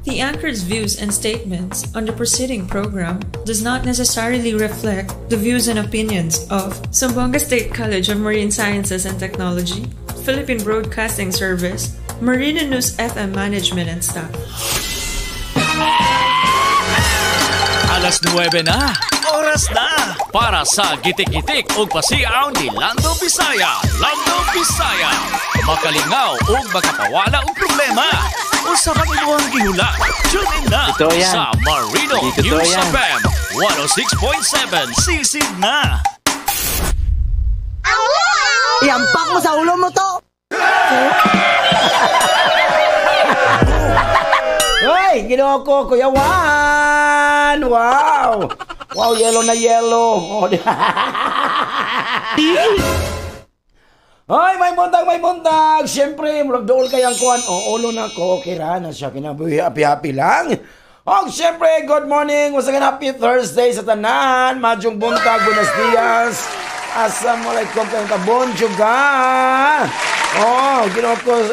The anchor's views and statements on the preceding program does not necessarily reflect the views and opinions of Zamboanga State College of Marine Sciences and Technology, Philippine Broadcasting Service, Marina News FM Management and staff. Alas 9 na. Oras na para sa gitik-gitik ug pasiaw ni Lando Bisaya. Lando Bisaya. Makalingaw ug makapawala og problema. Usa pang imuhang gihula. Tune in na Totoo yan. Sa Marino Hindi totoo News yan. FM 106.7. Sisig na. Iampak mo sa ulo mo to! Hoy, Ginoo ko, Kuya Juan! Wow! Wow, yellow na yellow. Oh, Hoy, may buntag, may buntag. Siyempre, murag dool kayang kuan. O, ulo na ko. Okay ra na siya. Kinabuhi, happy-happy lang. Og siyempre, good morning. What's again, happy Thursday sa tanan. Madyong buntag, buenos dias. Assalamualaikum kayong kabonjo ka. Oh, Ginoo ko.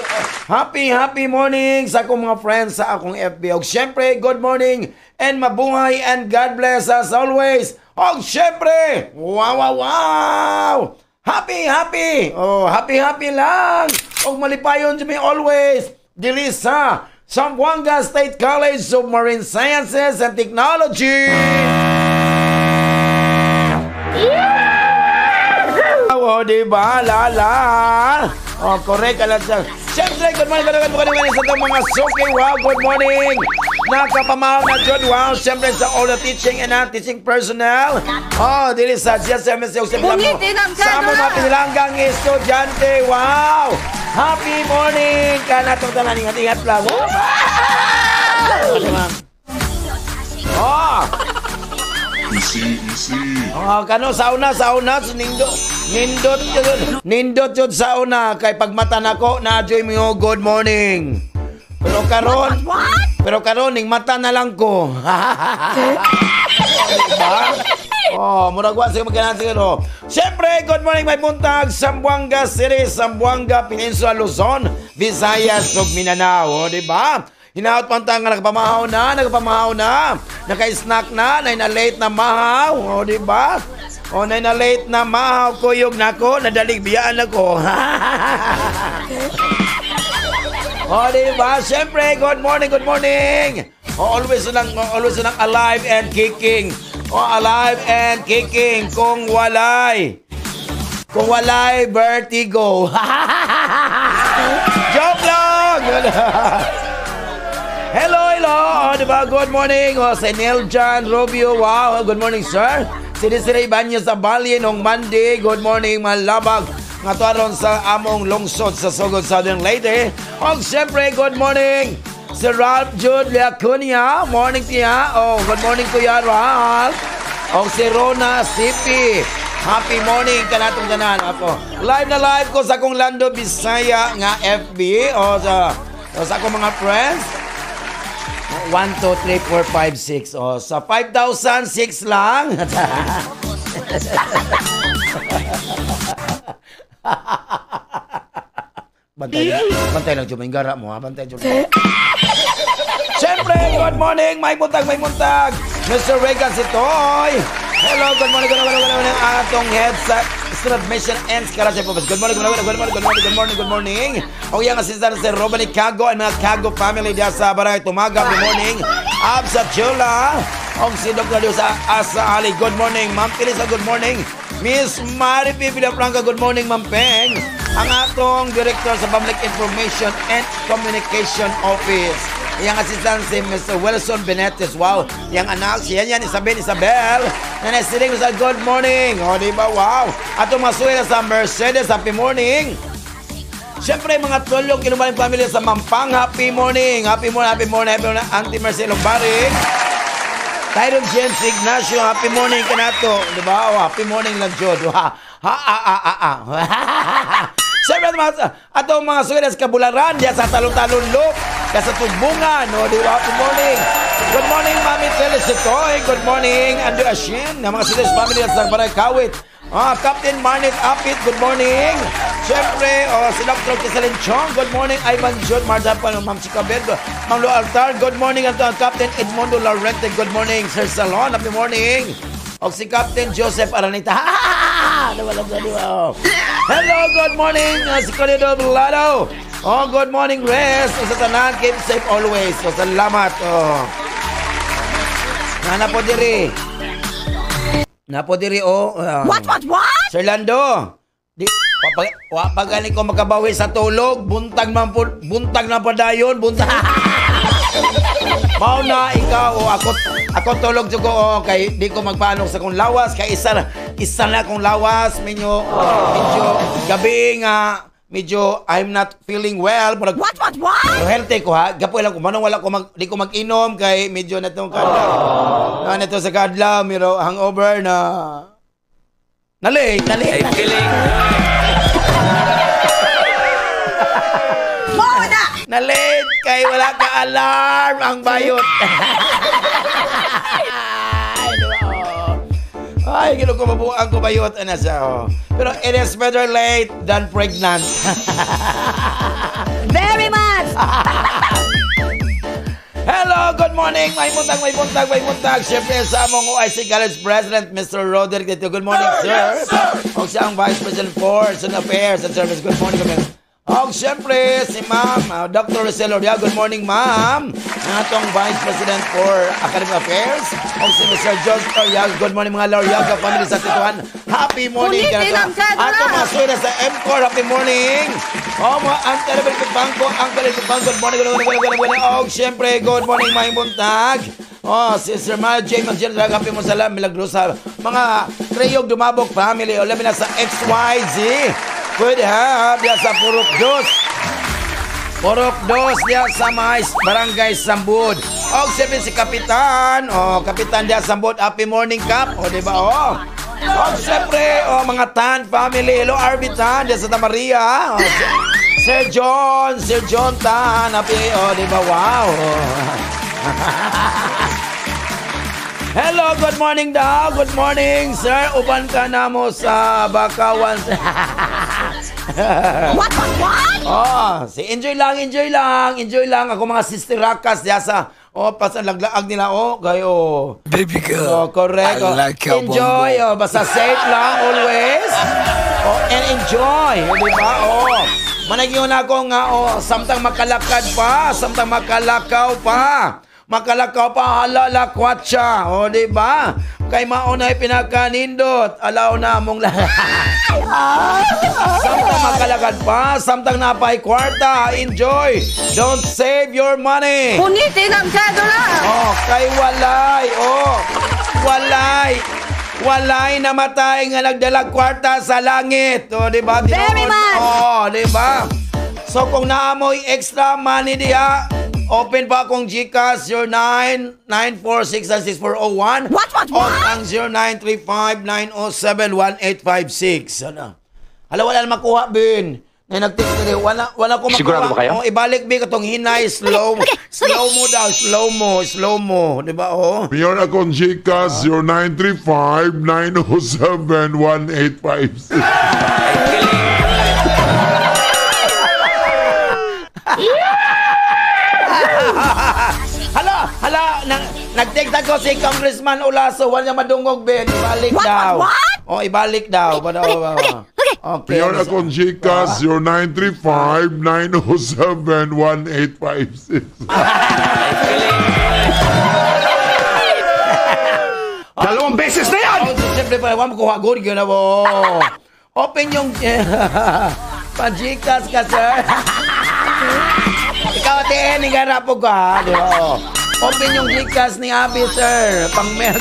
Happy, happy morning sa akong mga friends sa akong FB. Og siyempre, good morning and mabuhay and God bless us always. Og siyempre, wow, wow, wow. Happy, happy. Oh, happy, happy lang. Og malipayon to me always. Dili sa Zamboanga State College of Marine Sciences and Technology. Oh, di ba? Lala. Oh, correct ka lang siya. Siyempre, good morning, good morning, good morning sa itong mga suki. Wow, good morning. Nakapamahaw na dyan. Wow, siyempre sa all the teaching and non-teaching personnel. Oh, dili sa GSMS. Sa among mga pinilanggang estudyante. Wow. Happy morning. Kanatong tanan. Ingat-ingat lang. Wow. Oh. Easy, easy. Oh, kano sauna, sauna, nindot, nindot, nindot yun sauna. Kay pagmata nako, na-joy mo, good morning. Pero karon, pero karon ning mata na lang ko. Diba? Oh, murag wa sige magkanan siguro. Siyempre, good morning may buntag, Zamboanga City, Zamboanga Peninsula, Luzon, Visayas ug Mindanao, oh, di ba? Hinaot pantang nga nagpamahaw na, nagpamahaw na, naka-snack na, na late na mahaw, o di ba? O na late na mahaw, kuyog nako, nadalig biyaan ako. O di ba? Siyempre, good morning, good morning. O, always lang alive and kicking. O, alive and kicking. Kung walay vertigo. Joke lang! Hello, hello! Oh, diba? Good morning! Oh, si Neil John Rubio. Wow! Good morning, sir. Si Desiree Ibanez sa Bali nung Monday. Good morning, malabag. Nga tuwaron sa among lungsod sa Sogod, Southern Leyte. Oh, siyempre, good morning! Si Ralph Jude Leacunia. Morning, tiya. Oh, good morning, Kuya Ralph. Oh, si Rona Sipi. Happy morning kanatong tanan. Ako. Live na live ko sa akong Lando Bisaya nga FB. O, sa akong mga friends. 1, 2, 3, 4, 5, 6. O, sa 5,006 lang. Bantay lang. Bantay lang, Juming. Gara mo, ha? Bantay, Juming. Siyempre, good morning. May buntag, may buntag. Mr. Regan Sitoy. Hello, good morning, good morning, good morning. Atong head sa Admission and Scholarship Office. Good morning, good morning, good morning, good morning, good morning, good morning. O yang assistant si Robin Cago and mga Cago family diya sa Barangay Tumaga. Good morning. Ab sa Chula. O si Dr. Dios Asa Ali. Good morning. Ma'am Pilisa, good morning. Miss Maripi Villafranca, good morning, Ma'am Peng. Ang atong Director sa Public Information and Communication Office. Yang assistant si Mr. Wilson Benetes. Wow. Yang anak siya yan, Isabel, Isabel. Nanasiling sa good morning. O, di ba? Wow. Ato masuwi na sa Mercedes. Happy morning. Siyempre, mga tulong kinumaling pamilya sa Mampang. Happy morning. Happy morning, happy morning, happy morning. Auntie Mercy Lombaring. Tyron James Ignacio, happy morning kanato. Di ba? Oh, happy morning lang, Jod. Ha, ha, ha, ha, ha. Siyempre, atong mga suwilas kabularan diya sa talon-talon look, sa tugbungan. O, di ba? Happy morning. Good morning, Mami Felicitoy. Good morning, Andrew Ashin. Ang mga suwilas family sa Barangay Kawit. Captain Marnit Apit, good morning. Siyempre, si Dr. Kisalin Chong, good morning. Ivan John Mardapan, Ma'am Chicabel, Ma'am Lu Altar, good morning. Ato ang Captain Edmundo Laurente, good morning. Sir Salon, happy morning. O si Captain Joseph Aranita. Hello, good morning. Si Corredo Blado. Oh, good morning, Res. O sa tanan, keep safe always. O salamat. Oh. Nana po diri. Napo diri, oh. What, what, what? Sir Lando, di wa pa gani ko makabawi sa tulog, buntag man po, buntag na padayon, buntag. Mao na ikaw, oh, ako tulog jud ko, oh, kay di ko magpanok sa akong lawas, kay isa na akong lawas, medyo gabi nga medyo I'm not feeling well. Murag, What, what, what? Pero healthy ko ha. Gapoy lang ko. Manong wala ko di ko mag-inom kay medyo na itong kadlaw. Na nito sa kadlaw, miro hangover na. Nalate, nalate. Nalate kay wala ka alarm ang bayot. Ay, gino ko mabuang ko bayot ana siya. Oh. Pero it is better late than pregnant. Very much. Hello, good morning. May buntag, may buntag, may buntag. Siyempre sa among OIC College President, Mr. Roderick Dito. Good morning, sir. Yes, sir. O siya ang Vice President for Student Affairs and Service. Good morning, kami. O siyempre, si Ma'am, Dr. Rosel Oria. Good morning, Ma'am. Ang atong Vice President for Academic Affairs. O si Mr. George Loriaga. Good morning, mga Loriaga family sa Tituan. Happy morning. Ato mga suwera sa MCOR. Happy morning. O mga Uncle Bangko, Uncle Bangko. Good morning, good morning, good morning, good morning. O siyempre, good morning, mga buntag. O si Sir Mal J. Magil, happy mo salam, Milagrosa. Mga Treyog Dumabok family. O labi na sa XYZ. Pwede ha, diya sa Purok Dos. Purok Dos diya sa Mais, Barangay Sambud. O siyempre si Kapitan. O Kapitan diya Sambud, happy morning, Kap. O diba, o. O siyempre, o mga Tan family. Hello, RB Tan diya sa Santa Maria. O, Sir John, Sir John Tan. Happy, o diba, wow. Hello, good morning daw. Good morning, sir. Uban ka na mo sa Bakawan. What, what, what? Oh, si enjoy lang, enjoy lang. Enjoy lang. Ako mga sister rakas diya sa, oh, pasan laglaag nila, oh, kayo. Baby girl. Oh, correct. I like your enjoy, bongo. Oh, basta safe lang always. Oh, and enjoy, di ba? Oh. Managyon ako nga, oh, samtang makalakad pa, samtang makalakaw pa. Makalakaw pa, halala, kwatsa. O, di ba? Kay maunay pinakanindot. Alaw na mong lahat. Samtang makalakad pa, samtang napay kwarta. Enjoy. Don't save your money. Punitin ang cedula. Oh, kay walay. Oh, walay. Walay namatay nga nagdalag kwarta sa langit. O, di ba? Very much. Oh, di ba? So, kung naamoy extra money diha, open pa akong GCash 0994696401. What, what, what? O ang 0935-907-1856. Ano? Hala, wala na makuha, Bin. Ngayon nag-text na rin. Wala ko makuha. Sigurado ba kayo? O, ibalik, Bin, katong hinay, slow. Okay, okay. Slow mo daw, slow mo, slow mo. Di ba, oh? Mayor akong GCash 0935-907-1856. Hala, hala, nag-text ako si Congressman Olaso, wala niya madungog, Ben. Ibalik What, daw. what, what? Oh, ibalik daw. Okay, okay, Okay. Mayor akong GCash 0935-907-1856. Dalawang beses na yan! Oh, siyempre pala, wala makuha. Good, yun na mo. Open yung pa-GCash ka, sir. Ikaw, Ate Annie, garapo ka, ha? Di ba? Oh. Open yung GCash ni Abby, sir. Pang-melt.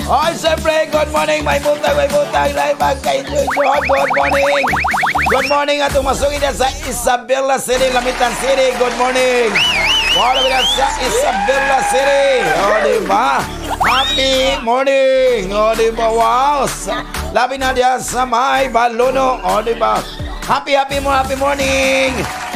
Oy, siyempre, good morning. May buntag, may buntag. Live ang kay-enjoy. Good morning. Good morning at umasugin na sa Isabela City, Lamitan City. Good morning. Wala na sa Isabela City. O, di ba? Happy morning. O, di ba? Wow. Labi na diyan sa may Baluno. O, di ba? Happy, happy mo, happy morning.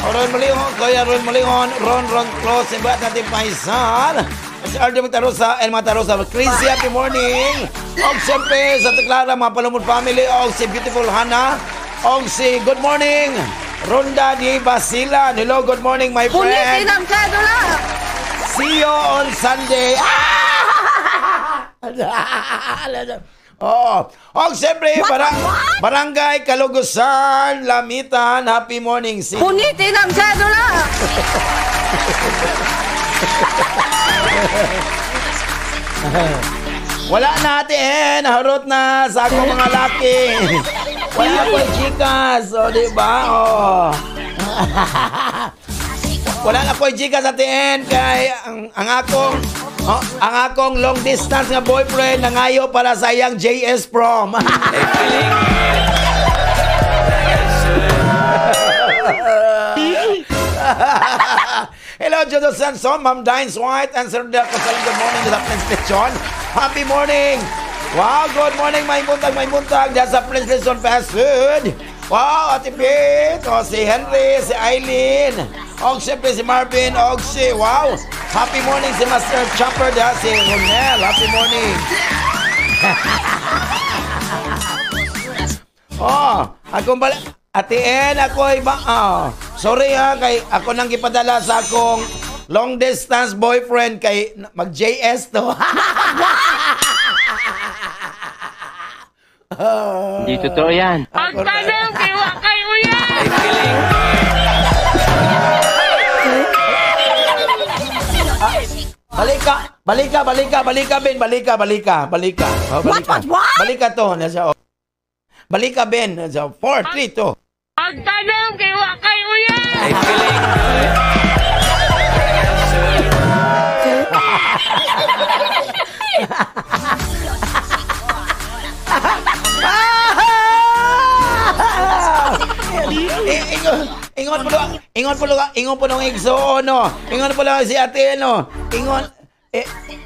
Ron Mulingon, Kuya Ron Mulingon, Ron Ron Close, Simbat natin Paisal. Si RJ Magtarosa and Matarosa. Chrissy, happy morning. Og siyempre, Santa Clara, mga Palumod family, og si Beautiful Hannah, og si good morning, Ronda di Basilan. Hello, good morning, my friend. Punitin ang cedula! See you on Sunday. Oo. Og siyempre, Barangay Kalugusan, Lamitan, happy morning. See you. Punitin ang cedula! Wala na ate, naharot na sa akong mga laki. Wala ko Gcash, o di ba? Oh. Wala na ko'y Gcash ate kay ang akong ang akong long distance nga boyfriend nangayo para sa iyang JS prom. Hello, Jojo Sanson, Ma'am Dines White, and Sir Del Cosalan. Good morning sa Prince Lechon. Happy morning! Wow, good morning, may buntag, Diyan sa Prince Lechon Fast Food. Wow, Ate Pete, o si Henry, si Eileen, o siyempre si Marvin, o si, wow, happy morning si Master Chopper, diyan si Ronel, happy morning. Oh, akong bala, Ate N, ako iba, oh, sorry ha, kay ako nang gipadala sa akong long distance boyfriend kay mag-JS to. Hindi totoo yan. Pagtanong kay Wakay Uyan! Balika, Ben. Balika. Oh, balika. What? Balika to. Nasa, oh. Balika, Ben. Nasa, 4, 3, 2. Pagtanong kay Wakay Uyan! Ingon po nung igsoon, no. Ingon po lang si ate, no. Ingon,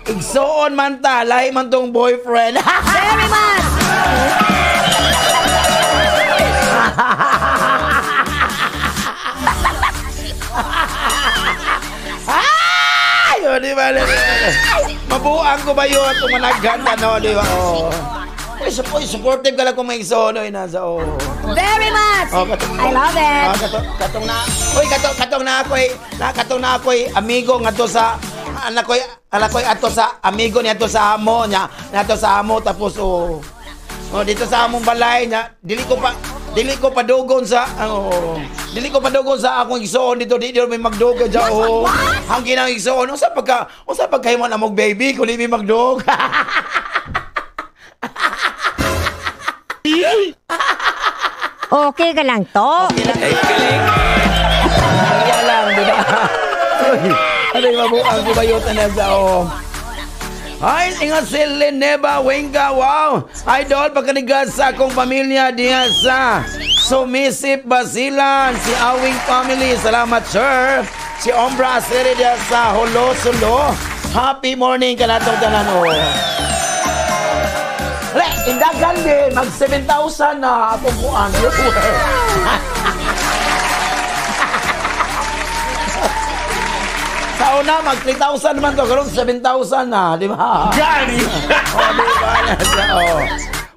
igsoon man ta, lahi man tong boyfriend. Very much! Ay, oh, di ba? Mabuang ko ba yun? Itong managhan ka, no? Di ba? Oh. Uy, supportive ka lang kung may igsoon, no? Inasa, oh. Very much! Oh, I love it! Oh, katong na ako'y amigo nga to sa anak ko'y ato sa amigo niya to sa amo niya, nato sa amo tapos oh dito sa among balay niya, dili ko padugon sa akong igsoon dito, di may magdugay dyan, oh. Ang ginang igsoon, unsa pagkahimo na mong baby kung di may magdug. Okay ka lang to. Okay lang. Kaya lang, di ba? Ano yung mabuang kubayot na sa oh. Ay, ingat si Lineba Wenga. Wow! Idol, pagkanigas sa akong pamilya diya sa Sumisip Basilan, si Awing Family. Salamat, sir. Si Ombra Asiri diya sa Holo Sulo. Happy morning ka natong tanan, oh. Wala, indagan din. Mag 7,000 na akong kuan. Sa una, mag 3,000 naman to. Karon 7,000 na, di ba? Gani! Oh, di ba? Oh.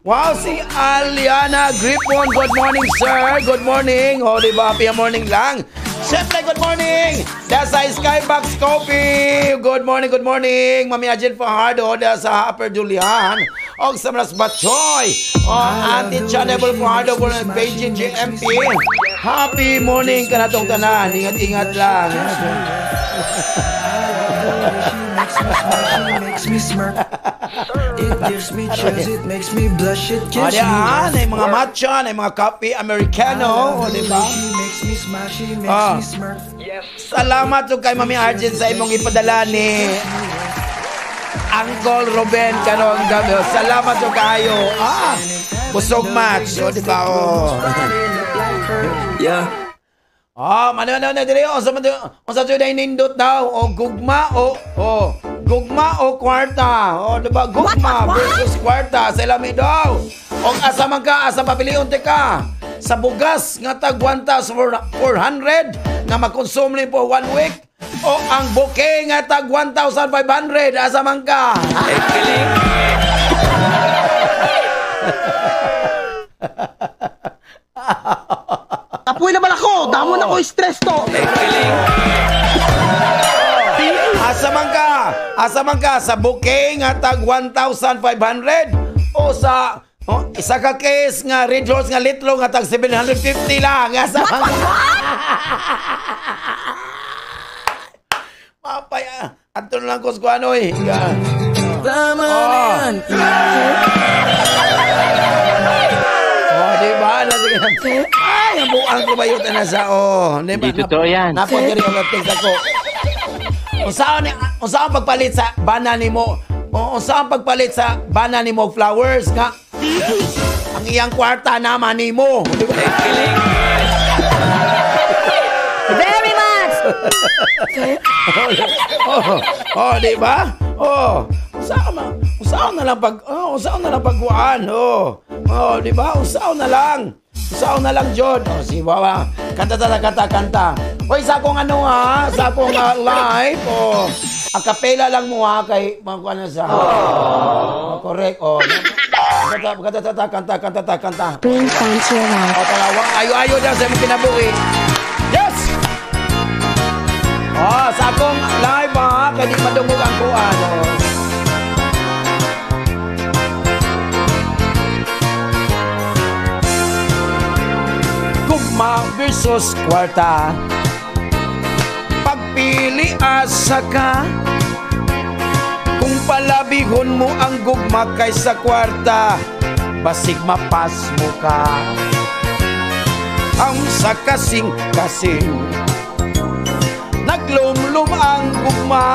Wow, si Aliana Gripon. Good morning, sir. Good morning. Oh, di ba? Happy morning lang. Siyempre, good morning. Dahil sa Skybox Coffee. Good morning, good morning. Mami Ajin Fajardo dahil sa Upper Julian. Og sa Maras Batchoy. O, Ate Chanable Fajardo po ng Beijing GMP. Happy morning ka na tong tanan. Ingat-ingat lang. Makes me smirk. It gives me chills, it makes me blush, it gives me Ayan, ay mga matcha, ay mga coffee americano, o, di ba? Makes me smile, she makes Ah. me smirk. Salamat to kay Mami Arjun sa imong ipadala ni Uncle Ruben karong gabi. Salamat to kayo. Ah, busog match, o, di ba? Oh. Yeah. Ah, mano na diri unsa man unsa jud ay nindot daw o gugma o oh, gugma o kwarta. O di ba gugma What? versus kwarta sa lami daw. Og asa man ka, asa papilion te ka. Sa bugas nga tag 1,400 nga makonsume ni for 1 week o ang bouquet nga tag 1,500, asa man ka? Apoy naman ako! Damo na ko stress to! Asa man ka? Asa man ka? Sa bouquet nga tag 1,500 o sa isa ka case nga Red Horse nga litro nga tag 750 lang? Asa man ka? Mapay, ato na lang ko sa ano eh. Tama na yan! Oh, di ba? Ay, ang buang ko ba yun na sa, oh. Hindi totoo yan. Napot diri ang text ako. Unsaon pagpalit sa bana nimo? Unsaon pagpalit sa bana nimo flowers nga ang iyang kwarta naman nimo? Di ba? Very much. Oh, di ba? Oh, unsaon na lang pag unsaon na lang pagkuan. Oh. Oh, di ba? Unsaon na lang. Unsaon na lang jud. Oh, si Wawa. Kanta ta kanta kanta. Hoy, sa akong ano ha, sa akong live, oh. A cappella lang mo ha kay makuan na sa. Oh, correct. Oh. Kanta kanta kanta kanta kanta ta kanta. Bring fun to your life. Oh, tara, ayo-ayo daw sa imong kinabuhi. Yes. Oh, sa akong live ha, kay di madungog ang kuan. Oh. Gugma versus kwarta, pagpili asa ka. Kung palabihon mo ang gugma kaysa kwarta, basig mapas mo ka. Ang sa kasing-kasing, naglumlum ang gugma.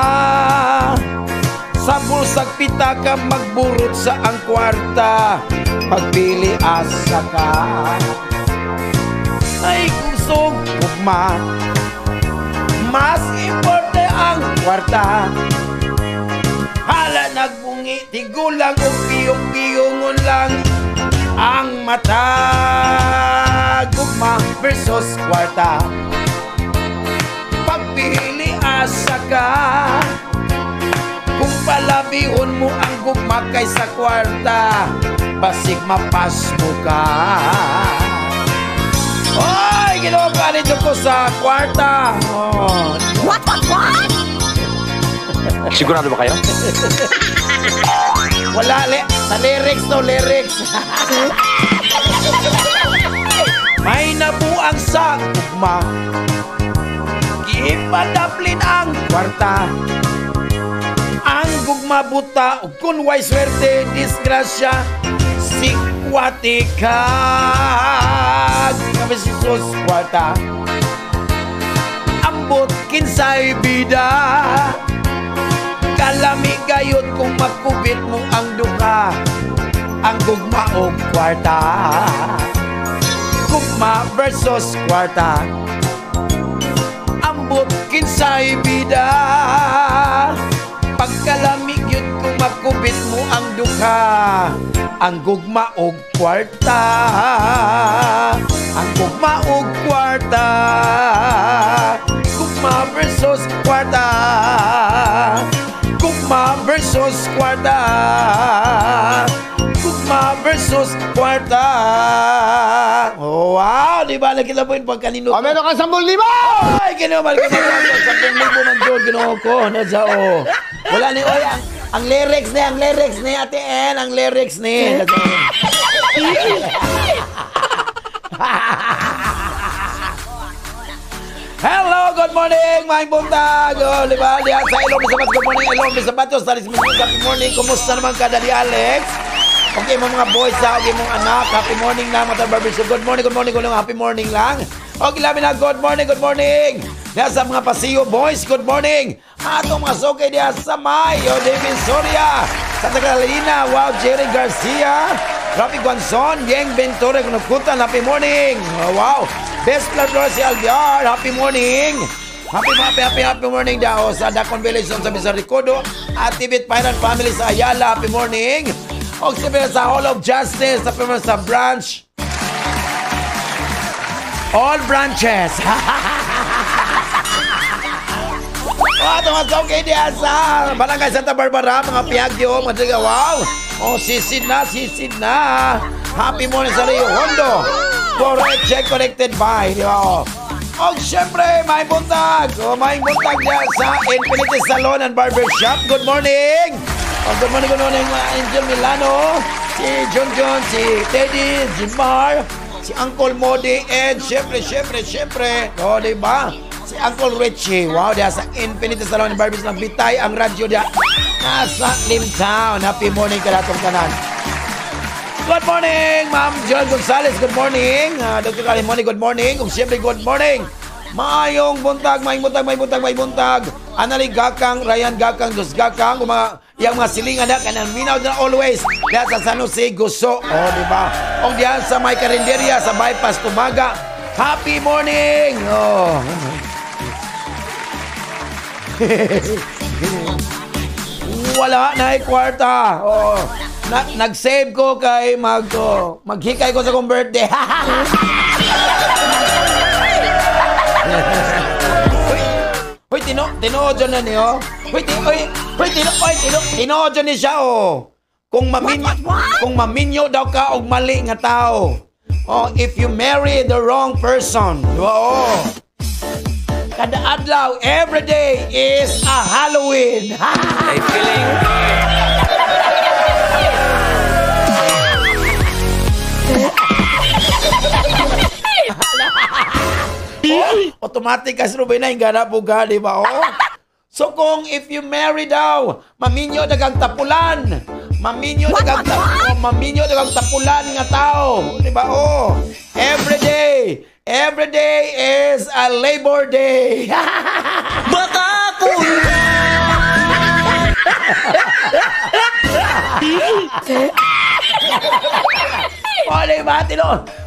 Sa bulsag pitaka magburot sa ang kwarta, pagpili asa ka. Ay kusog gugma, mas importante ang kwarta. Hala nagbungi, tigulang o piyong-piyongon lang ang mata. Gugma versus kwarta, pagpili asa ka. Kung palabihon mo ang gugma kaysa kwarta, basig mapas mo ka. Oy, ginawa ka nito ko sa kwarta. Oh. What? Sigurado ba kayo? Wala, sa lyrics to, lyrics. May nabuang sa gugma, giipadaplin ang kwarta. Ang gugma buta, ug kun way swerte, disgrasya, sikwate ka. Versus kwarta, ambot kinsay bida. Kalami gayod kung makubit mo ang duka, ang gugma og kwarta. Gugma versus kwarta, ambot kinsay bida. Pagkalami gyud kung makubit mo ang duka, ang gugma og kwarta. Ang gugma og kwarta. Gugma versus kwarta. Gugma versus kwarta. Gugma versus kwarta. Oh, wow! Di ba? Nakita po yung pagkanino. O, meron ka 10,000! Ay, ginawa man. 10,000 man dyan. Ginawa ko. Nasa, oh. Wala ni, oy, ang lyrics ni, Ate Ann, ang lyrics ni. Hello, good morning, mga buntag. Oh, di ba? Diyan sa Ilong Bisabatos, good morning, Ilong Bisabatos. Happy morning. Kumusta naman ka, Daddy Alex? Okay, mga boys ha, okay mong anak. Happy morning na, mga barbers. Good morning, good morning, good morning, happy morning lang. Okay, labi na, good morning, good morning. Diyan sa mga Paseo boys, good morning. Atong mga sokay diyan sa Mayo, David Soria, Santa Catalina, wow, Jerry Garcia, Rafi Guanzon, Yeng Ventura, Kunukutan, happy morning. Oh, wow. Best Floor si Alviar, happy morning. Happy, happy, happy, happy morning daw sa Dakon Village sa Misaricodo, Atibit Pirate Family sa Ayala, happy morning. O siyempre sa Hall of Justice, happy morning sa branch. All branches. Oh, tumasok kayo diya sa Barangay Santa Barbara, mga Piagyo, mga tiga, wow. Oh, sisid na, sisid na. Happy morning sa Rio Hondo. Correct, check, connected by. Di ba? Oh. Og syempre, may buntag. Oh, may buntag diya sa Infinity Salon and Barber Shop. Good morning. Oh, good morning, mga Angel Milano, si John John, si Teddy, Jimar, si Uncle Modi, and syempre, syempre, syempre, oh, di ba? Si Uncle Richie. Wow, diya sa Infinity Salon and Barber Shop. Bitay ang radyo diya. Nasa Limtown. Happy morning kalatong tanan. Good morning, Ma'am John Gonzalez. Good morning. Dr. Kalimoni, good morning. Ug siyempre, good morning. Maayong buntag, maayong buntag, maayong buntag, maayong buntag. Anali Gakang, Ryan Gakang, Dos Gakang, mga iyang mga silingan na kanang minaw na always. Diya sa San Jose, Guso. O, di ba? O diya sa may karinderya, sa Bypass Tumaga. Happy morning! Oh. Wala na kwarta. Oh. Nag-save ko kay maghikay ko sa kong birthday. Hoy, tinuod dyan na niyo. Hoy, tinuod dyan ni siya, oh. Kung maminyo daw ka og mali nga tao. Oh, if you marry the wrong person. Oh. Kada adlaw, every day is a Halloween. I feeling oh, automatic as Rubina, yung ganap po ka, di ba? Oh. So kung if you marry daw, maminyo dagang tapulan. Maminyo dagang maminyo dagang tapulan nga tao, di ba? Oh, every day is a Labor Day. Baka kuya. Oh, di ba?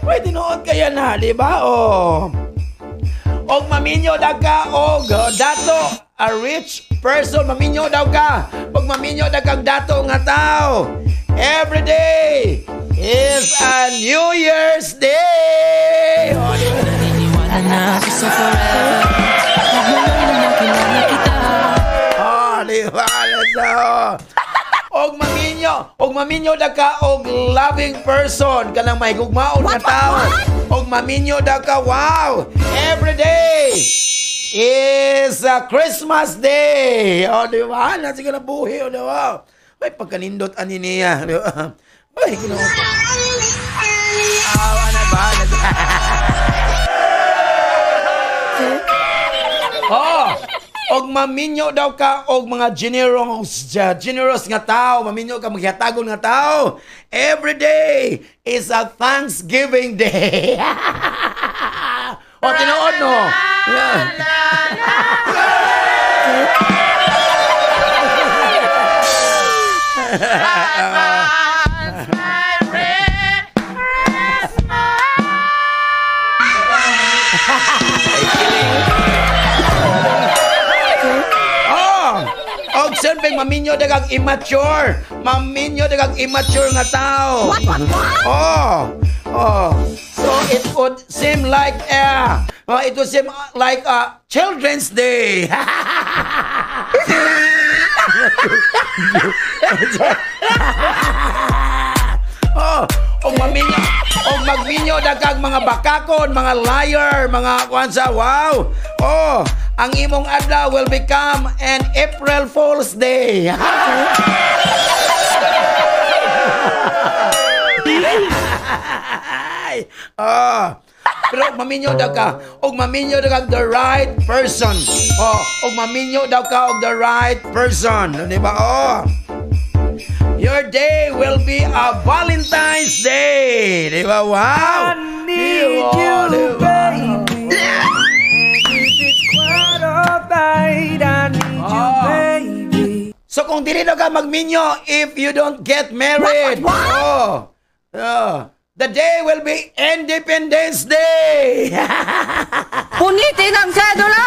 Uy, tinuod kaya na, di ba? Oh. Og maminyo daw ka og dato, a rich person, maminyo daw ka. Pag maminyo daw kang dato nga tao, every day is a New Year's Day. Oh, di ba? Oh, di ba? Og maminyo daw ka og loving person, kanang may gugmaon nga tao. Og maminyo daw ka, wow, every day is a Christmas Day. O, di ba? Nasa ka na buhi, o, di ba? May pagkanindot ani niya. Di ba? Ay, ginoo. Awa na ba? Oh, og maminyo daw ka og mga generous nga tao, maminyo ka maghatagon nga tao. Every day is a Thanksgiving Day. O, tinuod no. Yeah. Oh, og siyempre maminyo dagang immature. Maminyo dagang immature nga tao. Oh. Oh. So it would seem like a Children's Day. Oh, og maminyo, og magminyo dagang mga bakakon, mga liar, mga kwansa, wow. Oh, ang imong adlaw will become an April Fool's Day. Oh, pero maminyo daw ka, og maminyo daw ka the right person. Oh, og maminyo daw ka og the right person, di ba? Oh. Your day will be a Valentine's Day. Di ba? Wow. I need you, baby. And if it's quite alright, I need you, baby. So kung dili daw ka magminyo if you don't get married. What? Oh. Oh. The day will be Independence Day. Punitin ang sedula!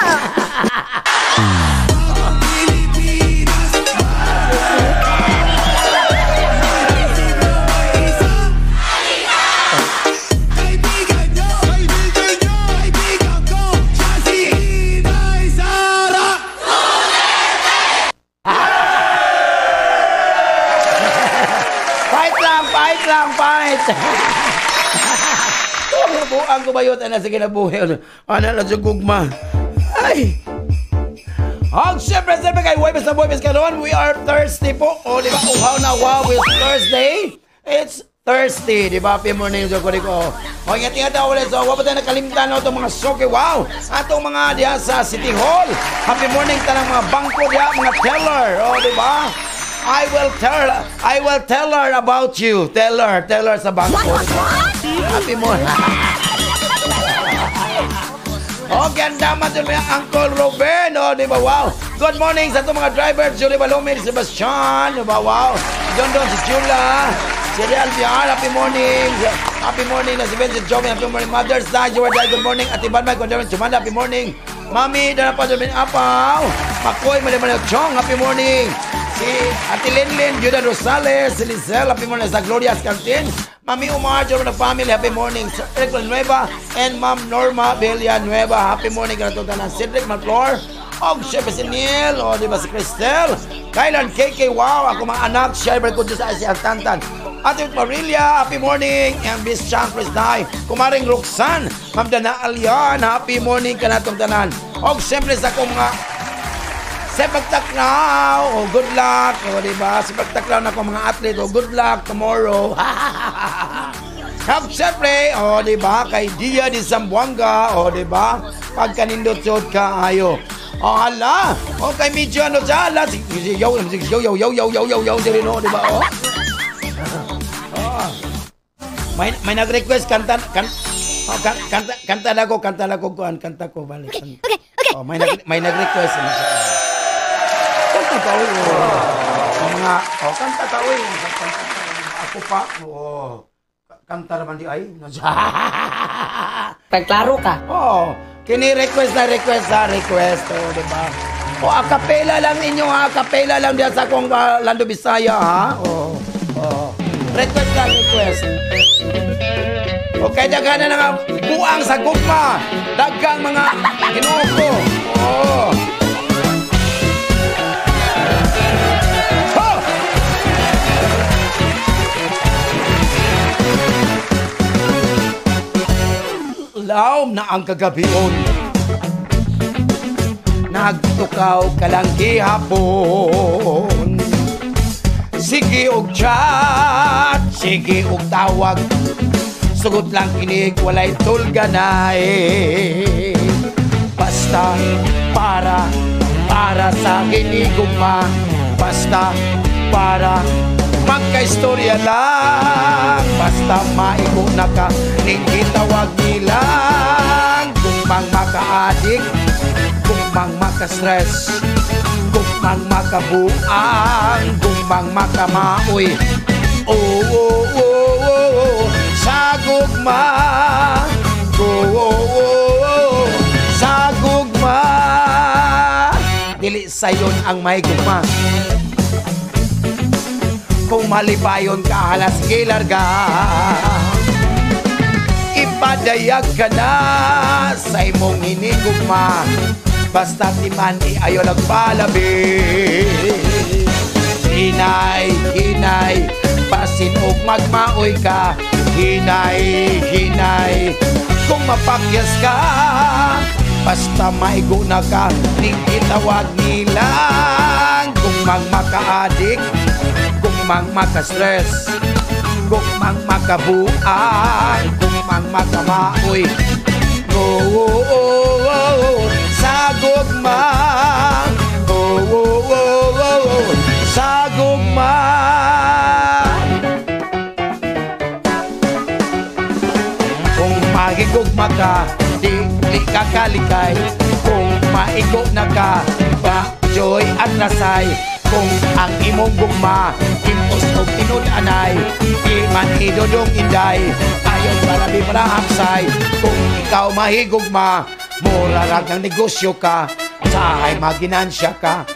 Buang ko bayot ana sa kinabuhi. Ana lang sa gugma. Ay. Og syempre, syempre kay Huwebes na Huwebes karon, we are thirsty po. O, di ba? Uhaw na wow, it's Thursday. It's thirsty, di ba? Happy morning sa ko. O, ingat-ingat ako ulit. So, wala pa tayo nakalimtan no, itong mga soke. Wow! Atong mga diya sa City Hall. Happy morning tanang mga bangko diya, mga teller. O, di ba? I will tell her about you. Tell her sa bangko. Happy morning. Okay, ang damat yun mga Uncle Ruben. O, di ba? Wow. Good morning sa itong mga drivers. Julie Balomir, Sebastian. Di ba? Wow. John Don, si Chula. Si Real Biar, happy morning. Happy morning na si Ben, si Joey. Happy morning. Mother's Day, Joe, good morning. Ate Banmay, good morning. Chumanda, happy morning. Mami, dana pa, Jomin Apaw. Makoy, Malimanaw Chong, happy morning. Si Ate Linlin, Judah Rosales, si Lizelle, happy morning sa Gloria's Canteen. Mami Umar, Jordan family, happy morning. Sir Eric Villanueva and Ma'am Norma Villanueva, happy morning. Ganito tanan Cedric Manflor, og syempre si Neil, o di ba si Cristel, Kylan KK, wow, ako mga anak, syempre ko Diyos si Altantan. Ate Marilia, happy morning. And Miss Chan Chris Day, Kumaring Roxanne, Ma'am Dana Alian, happy morning kanatong tanan. Og syempre sa akong mga Sepak takraw, oh good luck, oh diba? Sepak takraw na akong mga athlete, oh good luck tomorrow. At syempre, oh diba? Kay Dia di Zamboanga, oh diba? Pagkanindot sud ka ayo. Oh hala, oh kay medyo ano siya, hala, si yo yo yo yo yo yo yo yo diri no, diba? Oh. Oh. May nag-request kanta kan oh, kanta na ko kuan kanta ko balik. Okay. Oh, may nag-request na siya. Kanta ka, oy. Oh. Mga, oh, kanta ka, oy. Ako pa, oh. Kanta naman di ay. Pagklaro ka. Oh, kini-request na request na request, oh, di ba? Oh, acapella lang ninyo, ha? Acapella lang diyan sa akong Lando Bisaya, ha? Oh, oh. Request na request. Okay, daghan na nga buang sa gugma. Daghang mga Ginoo ko. Oh. Laom na ang kagabion, nagtukaw ka lang gihapon. Sige og chat, sige og tawag, sugot lang kinig, walay tulganay. Basta para sa ginigugma, basta para magka-istorya lang, basta maigo na ka, ning gitawag nilang. Gugmang maka-addict, gugmang maka-stress, gugmang makabuang, gugmang makamaoy. Oh, oh, oh, oh, sa gugma. Oh, oh, oh, sa gugma. Dili sayon ang may gugma. Kung malipayon ka, halas gilarga. Ipadayag ka na sa imong hinigugma, basta timan iayo nagpalabi. Hinay, hinay, basin og magmaoy ka. Hinay, hinay, kung mapakyas ka, basta maigo na ka, ning itawag nilang. Gugmang maka-addict, gugmang maka-stress, gugmang makabuang, gugmang makamaoy. Oh, oh, oh, oh, sa gugma. Oh, oh, oh, oh, sa gugma. Kung magigugma ka, di ka kalikay. Kung maigo na ka, ba joy at rasay. Kung ang imong gugma, impos og tinud-anay, di man idudong inday, ayon para di marahaksay. Kung ikaw mahigugma, mura rag ng negosyo ka, usahay maginansya ka,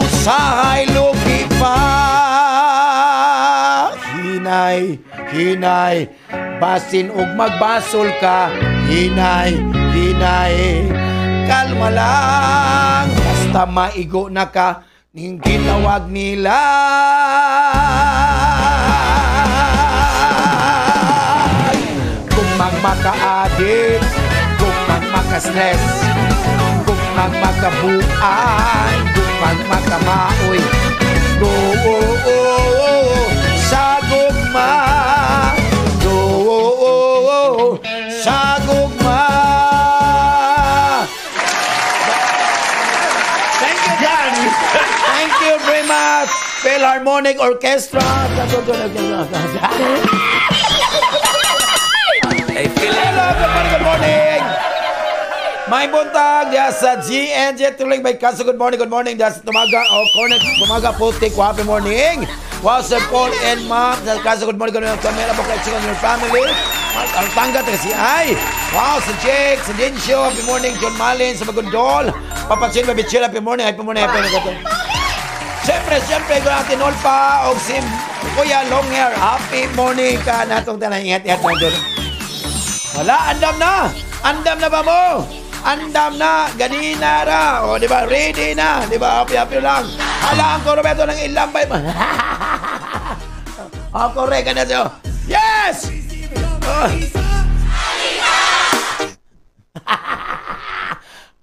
usahay lugi pa. Hinay, hinay, basin og magbasol ka. Hinay, hinay, kalma lang, basta maigo na ka, ning gitawag nila. Makasakit, gugmang makastress, gugmang makabuan, gugmang makamaoy. Go sa gugma, go sa gugma. Thank you, John. Thank you very much, Philharmonic Orchestra. Hello, good morning, good morning. May buntag diya sa GNG Tuling by Kaso. Good morning, good morning. Diya sa Tumaga o Cornet, Tumaga Putik. Happy morning. Wow, Sir Paul and Ma'am. Sa Kaso, good morning, good morning. Camera po kay on your family. Ang tangga, taga si Ay. Wow, sa Jake, sa Dinsyo. Happy morning, John Malin, sa Magundol. Papa Chin, Baby Chill, happy morning, happy morning, happy morning. Siyempre, siyempre, kung natin Olpa o si Kuya Long Hair. Happy morning ka natong tanang. Ingat-ingat lang doon. Wala, andam na. Andam na ba mo? Andam na, ganina ra. O, di ba? Ready na. Di ba? Happy, happy lang. Hala, ang Roberto ng ilambay. O, correct ka na siya. Yes! Oh.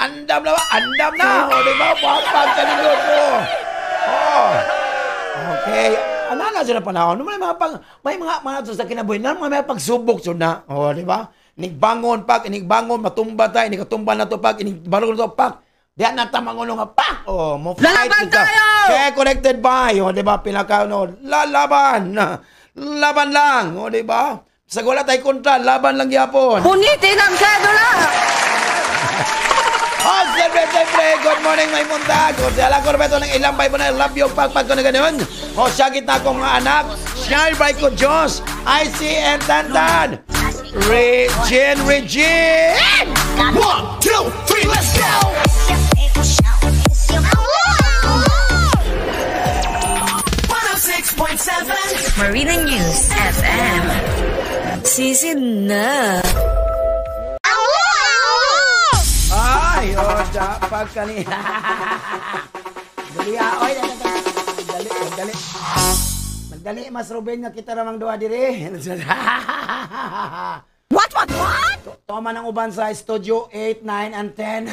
Andam na ba? Andam na. O, di ba? Papag ka ng grupo. Oh. Okay. Ano na siya na panahon? May mga sa kinabuhi na, mga pagsubok siya na. O, di ba? Inigbangon pak, inigbangon, matumba tayo, inikatumba na to pak, inigbarong na to pak. Diyan na tamang ulo nga pak. O, mo fight. Lalaban tayo! Check connected by. O, di ba? Pinaka, no, lalaban. Laban lang. O, di ba? Sa wala tayo kontra, laban lang gyapon. Punitin ang sedula! Oh, siyempre, siyempre, good morning, may muntag. O, siya lang ko, Roberto, ng ilang bay po na love you, pagpag ko na ganun. O, siya kita akong mga anak. Shine by ko, Diyos, IC and Tantan. Regine, Regine! 1, 2, 3, let's go! Marina News FM. Season na. Ay, oh, dapat kanina. Dali, oy, dali, dali. Magdali, mas Ruben nga kita ramang duha dire. What, what, what? Toma ng uban sa Studio 8, 9, and 10.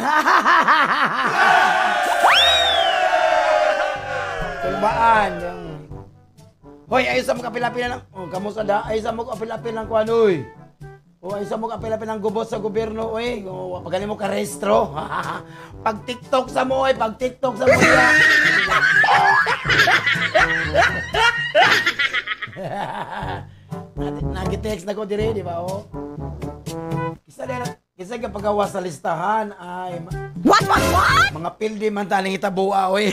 Tulbaan. Hoy, ay sa mga kapila-pila lang. Oh, kamusta da? Ay sa mga kapila-pila lang kuan, oy. O ay sa mga kapila-pila lang gubot sa gobyerno, oy. O, pagaling mo ka rehistro. Pag TikTok sa mo, oy, pag TikTok sa mo. Nagitext na ko dire, di ba? Oh. Kisa ka pagawa sa listahan ay what, what, what? Mga pildi man taning itabua, oy.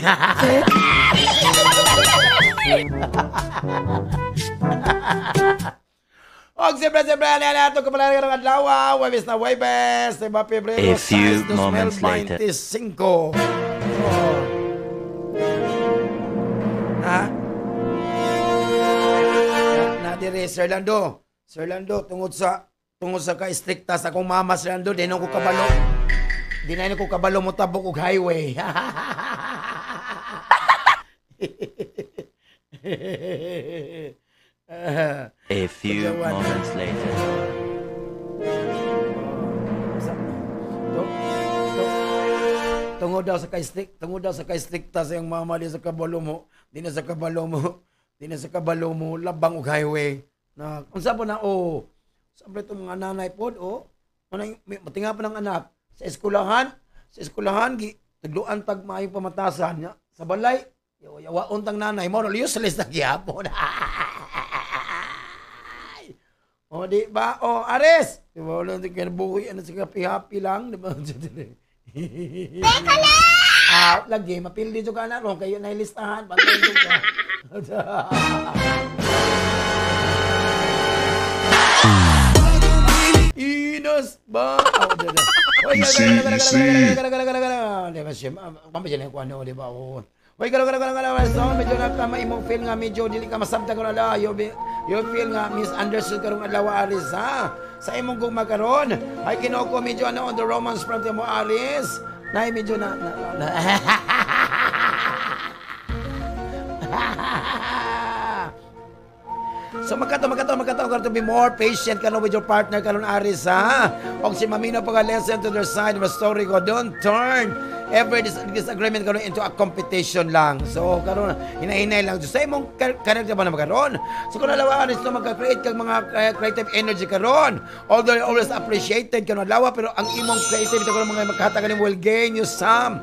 Og siyempre, siyempre, ano ito kapalari ng adlaw, Webes na Webes, diba, Pebrero A few 6, moments later. 2025. Oh. Ha? Na dire, Sir Lando. Sir Lando, tungod sa ka-stricta sa akong mama, Sir Lando, di na ko kabalo. Di na ko kabalo mo tabok og highway. A few moments later. Tungod daw sa ka-stricta sa iyang mama, di sa kabalo mo, di na sa kabalo mo, di na sa kabalo mo, labang og highway. Na unsa po na, oh, sabi itong mga nanay pod, oh, matinga pa ng anak sa eskwelahan, tagluan tag maayong pamatasan niya sa balay, yawaon tang nanay mo, useless na gihapon. O, di ba? O, Ares! Di ba? Wala natin kinabuhi. Ano, sige, happy lang. Di ba? Teka lang! Ah, lagi. Mapili dito ka na ron. Kayo na ilistahan. Pantay dito ka. Inos ba? Easy, easy. Di ba siya? Pampadyan yung ano, di ba? Oy, galo. So, medyo na ka maimong feel nga medyo dili ka masabta karon adlaw. You feel nga misunderstood karong adlaw, Aris, ha? Sa imong gugma karon, ay kinoko medyo ano on the romance front mo, Aris. Nay medyo na. So makato pagkataon karon to be more patient karon with your partner karon, Aries, ha. Og si mamino pag listen to their side of the story ko. Don't turn every disagreement karon into a competition lang. So karon hinahinay lang sa imong character ba na karon. So kung adlaw, Aries, no, magka-create kag mga creative energy karon. Although you're always appreciated karon adlaw, pero ang imong creativity karon mga makahatagan nimo will gain you some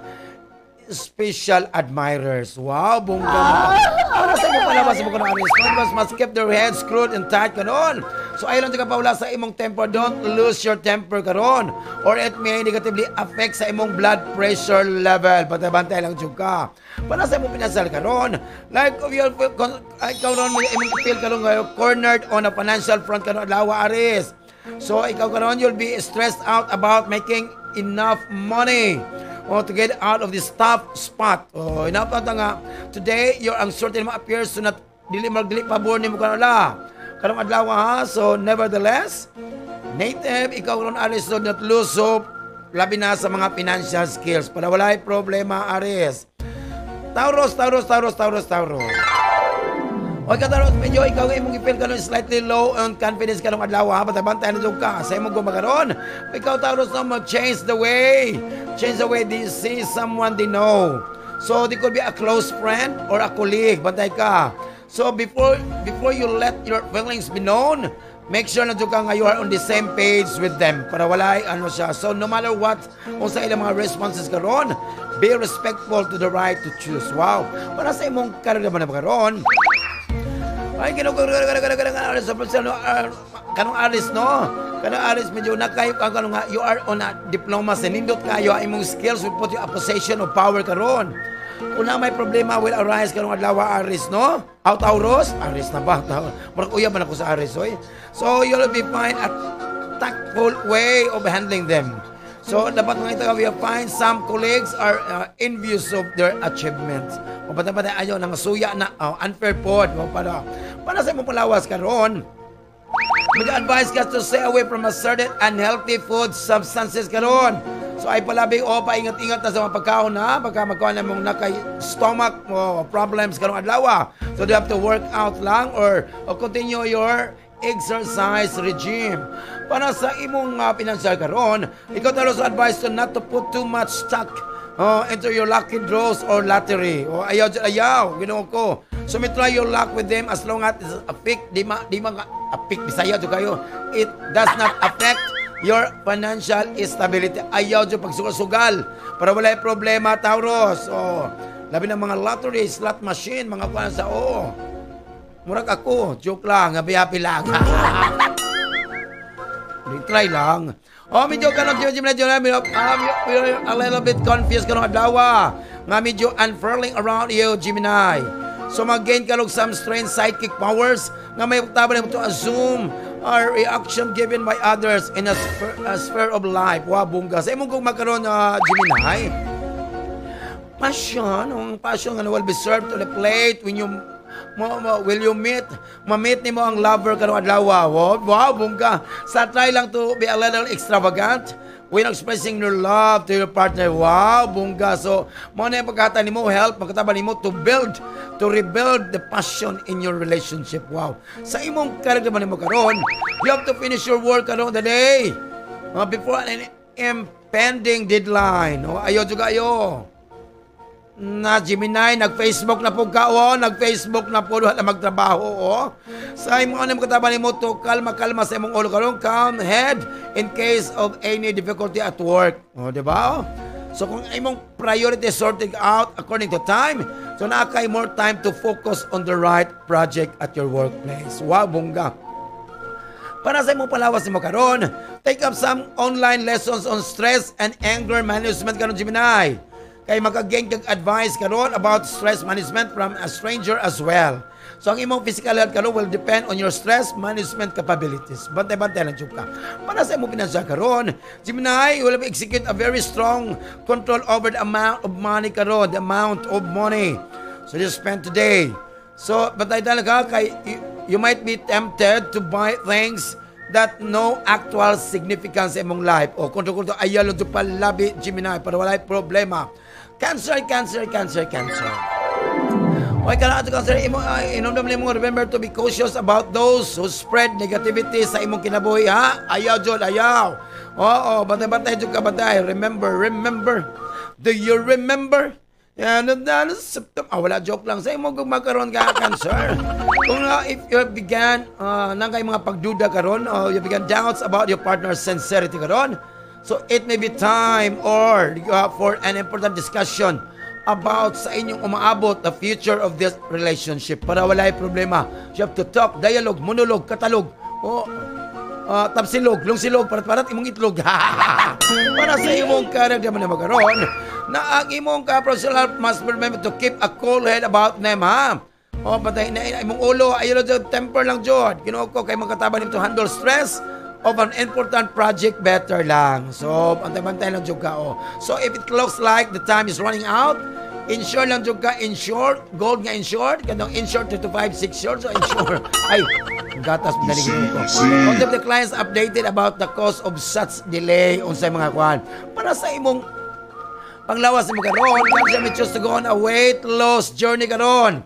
special admirers. Wow, bongga mo. Para sa imong palabas mo kuno, Aries. Must keep their heads screwed and tight karon. So ayaw lang ka paula sa imong temper. Don't lose your temper karon or it may negatively affect sa imong blood pressure level. Bantay-bantay lang jud ka. Para sa imong pinasal karon, like if you're ikaw ron may imong feel karon nga cornered on a financial front karon adlaw, Aries. So ikaw karon, you'll be stressed out about making enough money or to get out of this tough spot. Oh, enough na nga. Today, your uncertainty mo appears to not dili magdili pabor nimo karon la. Karong adlaw, ha. So nevertheless, native ikaw karon, Aries, do not lose hope labi na sa mga financial skills para walay problema, Aries. Taurus, Taurus, Taurus, Taurus, Taurus. O ka Taurus, medyo ikaw nga imong i-feel karon slightly low on confidence karong adlaw, ha, bantay na jud ka sa imong gumagaron. Ikaw, Taurus, no, mo change the way. Change the way they see someone they know. So they could be a close friend or a colleague, bantay ka. So before you let your feelings be known, make sure na jud ka nga you are on the same page with them para walay ano siya. So no matter what kung sa ilang mga responses karon, be respectful to the right to choose. Wow. Para sa imong karon na karon, ay, ginoo, sa kanong Aries, no? Kanong Aries, medyo nakayo ka kanong nga, you are on a diplomacy. Nindot kayo, ang imong skills will put you a position of power karon. Kung na may problema will arise karong adlaw, Aries, no? Aw, Taurus? Aries na ba? Murag uyab man ako sa Aries, oy. So, you'll be fine a tactful way of handling them. So, dapat mga ito, we find some colleagues are envious of their achievements. O bata-bata ayaw, nang suya na, oh, unfair po. O, para sa imong palawas karon, mag-advise ka to stay away from a certain unhealthy food substances karon. So ay palabi o paingat-ingat na sa mga pagkaon na baka magkuha na mong nakay stomach mo problems karong adlaw. So you have to work out lang or continue your exercise regime. Para sa imong pinansyal karon, ikaw talo sa advice to not to put too much stock into your lucky draws or lottery. O ayaw dyan, ayaw, Ginoo ko. So may try your luck with them as long as it's affect, di ma affect, Bisaya jud kayo. It does not affect your financial stability. Ayaw dyan pagsugal-sugal para wala problema, Taurus. O, labi ng mga lottery, slot machine, mga kuwan sa oo. Murag ako, joke lang, happy-happy lang. Di, try lang. Oh, medyo kanong medyo medyo medyo a little bit confused kanong adlaw. Nga medyo unfurling around you, Gemini. So mag-gain ka og some strange psychic powers nga may tabang mo to assume or reaction given by others in a sphere of life. Wa bongga. Sa imong kung magkaroon, Gemini, passion, ang passion nga will be served to the plate when you mo will you meet ma-meet nimo ang lover karong adlaw. Wow, bongga. Sa try lang to be a little extravagant when expressing your love to your partner. Wow, bongga. So mo na yung pagkata nimo help pagkataba nimo to build to rebuild the passion in your relationship. Wow. Sa imong character man nimo karon, you have to finish your work karon the day before an impending deadline. Oh, ayo juga ayo. Na Gemini, nag-Facebook na po ka, oh, nag-Facebook na po, wala magtrabaho, oh. Sa imong ano kataba nimo to kalma kalma sa imong ulo karon, calm head in case of any difficulty at work. Oh, di ba? Oh? So kung imong priority sorted out according to time, so naa kay more time to focus on the right project at your workplace. Wow, bongga. Para sa imong palawas nimo karon, take up some online lessons on stress and anger management karon, Gemini. Kay makagain kag advice karon about stress management from a stranger as well. So ang imong physical health karon will depend on your stress management capabilities. Bantay-bantay lang jud ka. Para sa imong pinansyal karon, Gemini, you will execute a very strong control over the amount of money karon, the amount of money. So you spend today. So bantay talaga kay you might be tempted to buy things that no actual significance sa imong life. O kung kung ayaw lang jud palabi, Gemini, para walay problema. Cancer, Cancer, Cancer, Cancer. Okay ka na ato Cancer, imo inomdom nimo, remember to be cautious about those who spread negativity sa imong kinabuhi, ha? Ayaw jud, ayaw. Oo, bantay-bantay jud ka, bantay. Remember, remember. Do you remember? Yan, wala, joke lang. Sa imong gugma karon ka, Cancer. Kung if you began nang kay mga pagduda karon, you began doubts about your partner's sincerity karon, so it may be time or for an important discussion about sa inyong umaabot the future of this relationship para walay problema. You have to talk, dialogue, monologue, katalog, o tapsilog, lungsilog, parat-parat imong itlog. Para sa imong karag naman na magkaroon na ang imong ka-professional must remember to keep a cool head about them, ha? O, patay na imong ulo, ayaw lang, temper lang jud. Ginoo ko, kay magkataban to handle stress of an important project better lang. So, bantay-bantay lang jud ka, oh. So, if it looks like the time is running out, insure lang jud ka, insure, gold nga insure, kanang insure 2 to 5, 6 short, so insure. Ay, gatas pinalingin ko. All of the clients updated about the cause of such delay unsay mga kwan. Para sa imong panglawas mo karon, kasi may choose to go on a weight loss journey karon.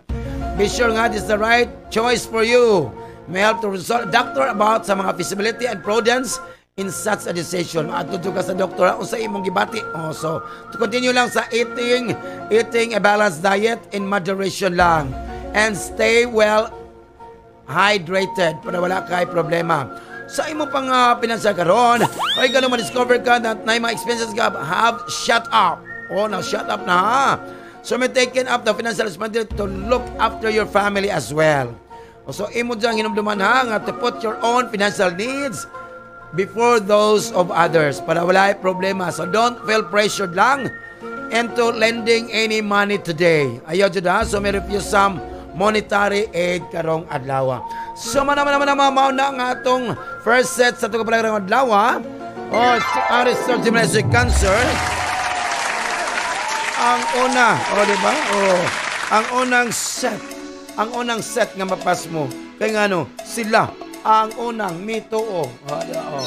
Be sure nga this is the right choice for you. May help to resolve doctor about sa mga feasibility and prudence in such a decision. Maadto ka sa doktor unsa imong gibati. Oh, so to continue lang sa eating a balanced diet in moderation lang and stay well hydrated para wala kay problema. Sa imong pang pinansyal karon, ay gano ma-discover ka that na mga expenses ka have shut up. Oh, now shut up na, ha. So may taken up the financial responsibility to look after your family as well. So, imo diyang hinumduman, ha, nga to put your own financial needs before those of others para wala problema. So, don't feel pressured lang into lending any money today. Ayaw dyan, ha? So, may refuse some monetary aid karong adlaw. So, manaman na nga atong first set sa itong kapalagarang adlaw. O, ang research si Cancer. Ang una, o, diba? O, ang unang set. Ang unang set nga mapas mo. Kaya nga no, sila ang unang mituo. Oh, oh.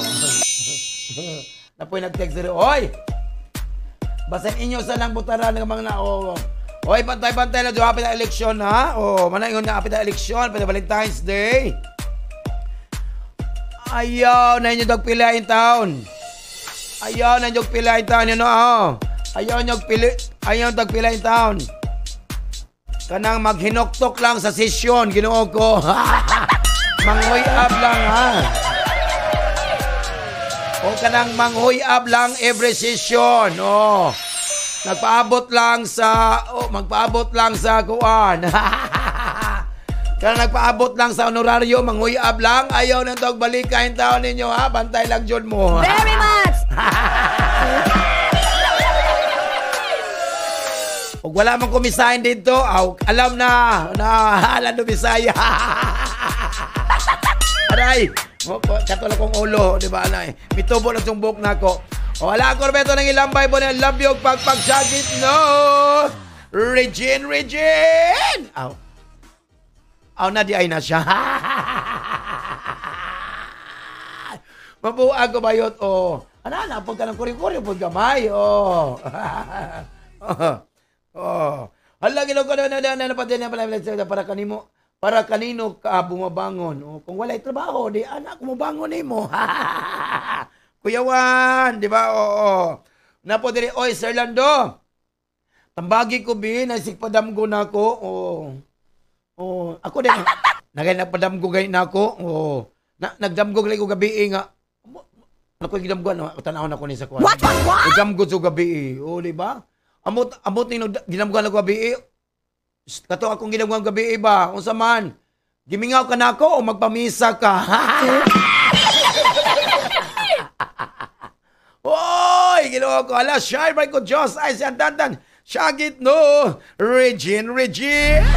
Napoy nag-text dito. Oy! Basan inyo sa lang butaran ng mga na. Oh. Oy, bantay-bantay na doon. Hapit na eleksyon, ha? Oh, manaingon na hapit na eleksyon. Pwede Valentine's Day. Ayaw na inyo dagpila in town. Ayaw na inyo pila in town. Yun, oh. Ayaw nyo pili. Ayaw dagpila in town. Kanang maghinoktok lang sa sesyon, Ginoo ko. Manghoy up lang, ha. O kanang manghoy up lang every session. Oh. Nagpaabot lang sa magpaabot lang sa kuan. Kanang nagpaabot lang sa honorario, manghoy up lang. Ayaw nang tog balikain taon ninyo, ha. Bantay lang jud mo. Very much. Ug wala man kumisahin dito, aw, alam na, alam na Bisaya. Aray, katulad kong ulo, di ba, anay? Mitubo na itong buhok na ako. O, ala ako, Roberto, ng ilambay po ng love you, pagpagsagit, no! Regine, Regine! Aw, aw na, di ay na siya. Mabuag ko ba yun? O, ana, napod ka ng kuri-kuri, pod gamay, o. Oh. Hala ginaw ko na na para kanimo, para kanino ka bumabangon. Oh, kung walay trabaho, di anak mubangon nimo. Kuya Juan, di ba? Oo. Napo diri, oy Sir Lando. Tambagi ko bi, nasigpadamgo na ako. Oh. Oh, ako din. Nagay nagpadamgo gay na ako. Oh. Nagdamgo gay ko gabi nga. Ano ko gidamgo ano, tan-aw na ko ni sa kuan. What? Nagdamgo sa gabi. Oh, di ba? Amot ni ginamguan ako gabi. Kato akong ginamguan gabi ba? Unsa man? Gimingaw ka na ako o magpamisa ka? Oy, Ginoo ko. Ala, shy by ko Diyos ay si Andandan. Syagit no. Regine, Regine.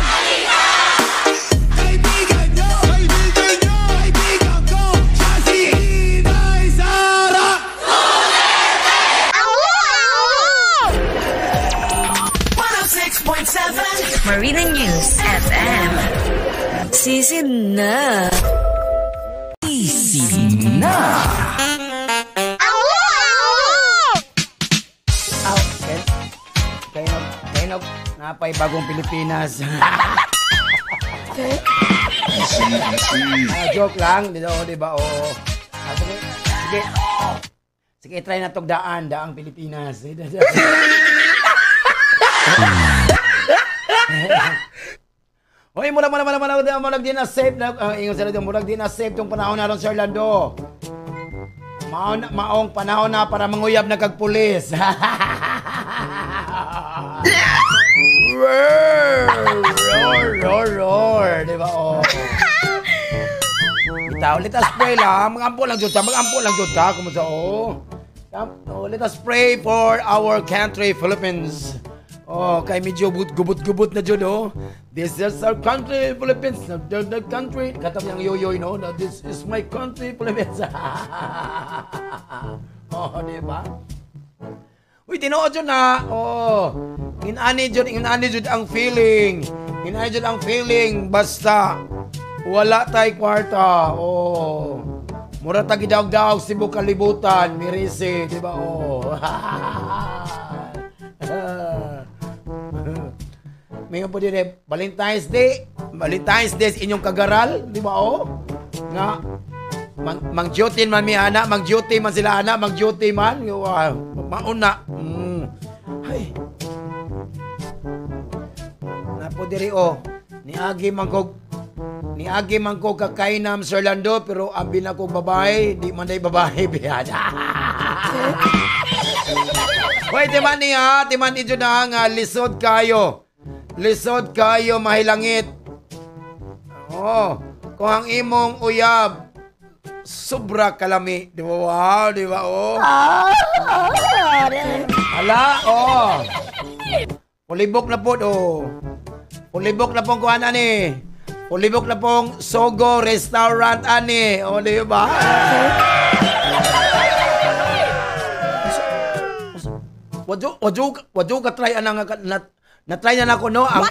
Kaibigan nyo, kaibigan nyo, kaibigan ko, siya si Inay Sara. Marina News FM. Season na. Season na. Aw, kay nog Napay bagong Pilipinas. Easy, easy. Ah, joke lang, di ba? Di ba? Oo. Ah, sige, sige. Sige, try na tog daan, daang Pilipinas. Hoy, murag murag murag murag murag di na safe na ingon sila murag di na safe tong panahon na ron, Sir Lando. Maon maong panahon na para manguyab na kag pulis. Roar, roar, roar, roar, di ba? Oh. Bitaw, let us pray lang. Magampo lang jud ta, magampo lang jud ta kumusta oh. Oh, let us pray for our country, Philippines. Oh, kay medyo gubot-gubot na jud oh. This is our country, Philippines. The country. Katam niyang yoyoy no. This is my country, Philippines. Oh, di ba? Uy, tinuod jud na. Oh. Inani jud ang feeling. Inani jud ang feeling basta wala tay kwarta. Oh. Mura ta gidaog-daog Cebu kalibutan, mirisi, di ba? Oh. Mayon po din Valentine's Day. Valentine's Day inyong kagaral, di ba? Oh. Nga mang duty man mi ana, mang duty man sila ana, mang duty man. Mauna. Ay. Napo diri oh. Niagi man ko kakainam Sir Lando, pero abi na ko babae, di man day babae biyan. Hoy, timan niya, timan ni jud na nga lisod kayo. Lisod kayo mahilangit. Oh, kung ang imong uyab sobra kalami, di ba? Wow, di ba? Oh. Ala, oh. Pulibok na po, oh. Pulibok na pong kuan ani. Pulibok na pong Sogo Restaurant ani. Oh, di ba? Wadyo ka try anang na try na nako no ang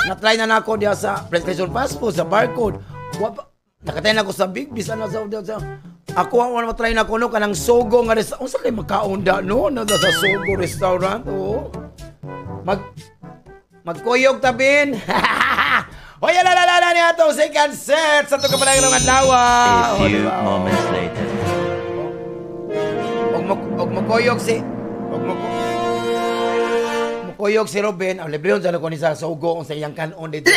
na try na nako diya sa PlayStation Fast Food sa barcode. Nakatry na ko sa Big Bis ano sa ako ang wala try na ko no kanang Sogo nga restaurant. Unsa kay makaunda no na sa Sogo Restaurant? Oh. Magkuyog tabin. Hoy, ala la la ni atong second set sa tuka padayong adlaw. A few moments later. Og mokuyog si og mokuyog si Robin, ang libre sa ko ni sa Sogo sa iyang kanon dito.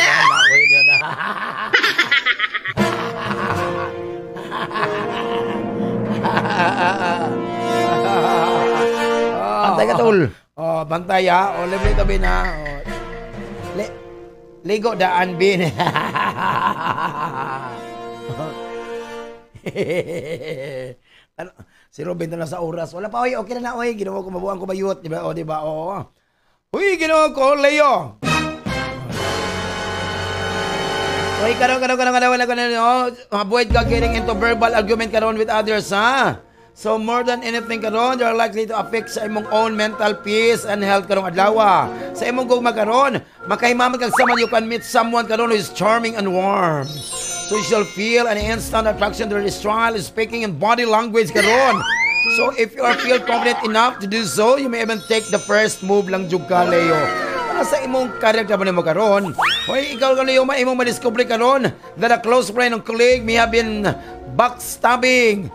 Bantay ka tol. Oh, bantay ha. Oh, libre tabi na. Oh. Ligo daan bin. Ano, si Robin na sa oras. Wala pa oy, okay na na oy. Ginawa ko mabuang ko bayot, di ba? O, di ba? Oo. Uy, ginawa ko Leo. Uy, karon wala ko na no. Avoid ka getting into verbal argument karon with others, ha? So more than anything karon, you are likely to affect sa imong own mental peace and health karong adlaw. Sa imong gugma karon, makahimamat kag someone, you can meet someone karon who is charming and warm. So you shall feel an instant attraction to their style, speaking and body language karon. So if you are feel confident enough to do so, you may even take the first move lang jud ka, Leo. Para sa imong career ka ba nimo karon? Hoy, ikaw ka Leo, imong madiscover karon that a close friend or colleague may have been backstabbing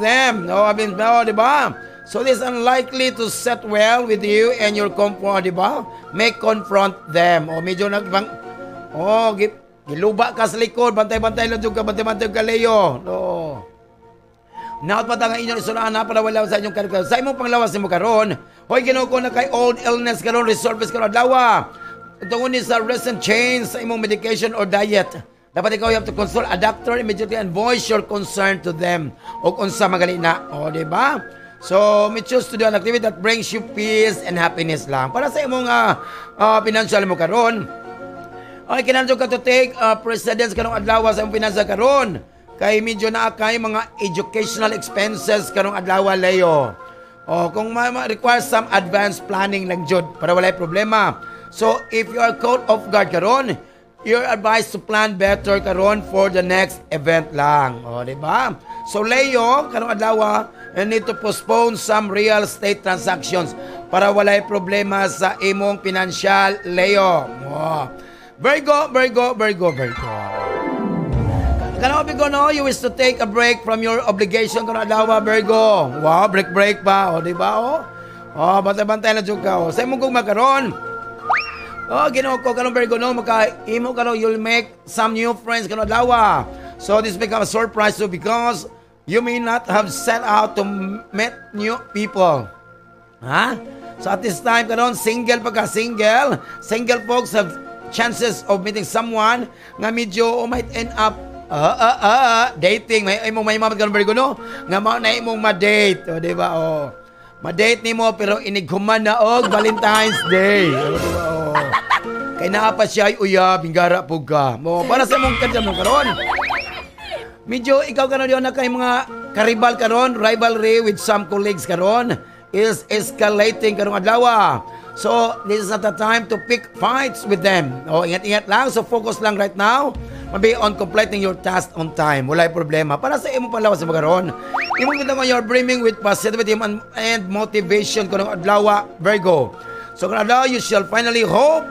them. No, I mean, no, di ba? So this is unlikely to set well with you and your comfort, di ba? May confront them. O medyo nagbang, oh, giluba ka sa likod, bantay-bantay lang jud ka, bantay-bantay ka, Leo. No. Naot pa nga inyong isulaan na para wala sa inyong karakter. Sa imong panglawas nimo karon, hoy Ginoo ko na kay old illness karon, resolve karon adlaw. Tungod ni sa recent change sa imong medication or diet. Dapat ikaw you have to consult a doctor immediately and voice your concern to them. O unsa magali na, o di ba? So, may choose to do an activity that brings you peace and happiness lang. Para sa imong financial mo karon. Okay, kinahanglan ka to take precedence karong adlaw sa imong financial karon. Kay medyo naa kay mga educational expenses karong adlaw, Leo. O kung ma-require some advanced planning lang jud para walay problema. So, if you are caught off guard karon, you're advised to plan better karon for the next event lang. O, di ba? So, Leo, karong adlaw, you need to postpone some real estate transactions. Para walay problema sa imong pinansyal, Leo. Oh. Virgo, Virgo, Virgo, Virgo. Kanang Virgo, no, you wish to take a break from your obligation karong adlaw, Virgo. Wow, break break pa, o, di ba? Oh. Oh, bantay-bantay na jud ka. Oh. Sa imong gugma karon. Oh, Ginoo ko karon, Virgo, no, maka imo karon, you'll make some new friends karong adlaw. So this become a surprise to because you may not have set out to meet new people. Ha? So at this time karon, single pa ka, single, single folks have chances of meeting someone nga medyo o might end up dating. May imong may mamad karon, Virgo, no, nga mao na imong ma-date, o, di ba? Oh. Ma-date nimo pero inighuman na og Valentine's Day. O, di ba? Oh. Kay naa pa siya ay uyab, hinggara pug ka. Mo para sa imong kadya mo karon. Medyo ikaw karon diyon na kay mga karibal karon, rivalry with some colleagues karon is escalating karong adlaw. So, this is not the time to pick fights with them. O, ingat-ingat lang. So, focus lang right now. Maybe on completing your task on time. Walay problema. Para sa imong panglawas sa karon. Imong kita ko, you're brimming with positivity and motivation karong adlaw, Virgo. So, karong adlaw, you shall finally hop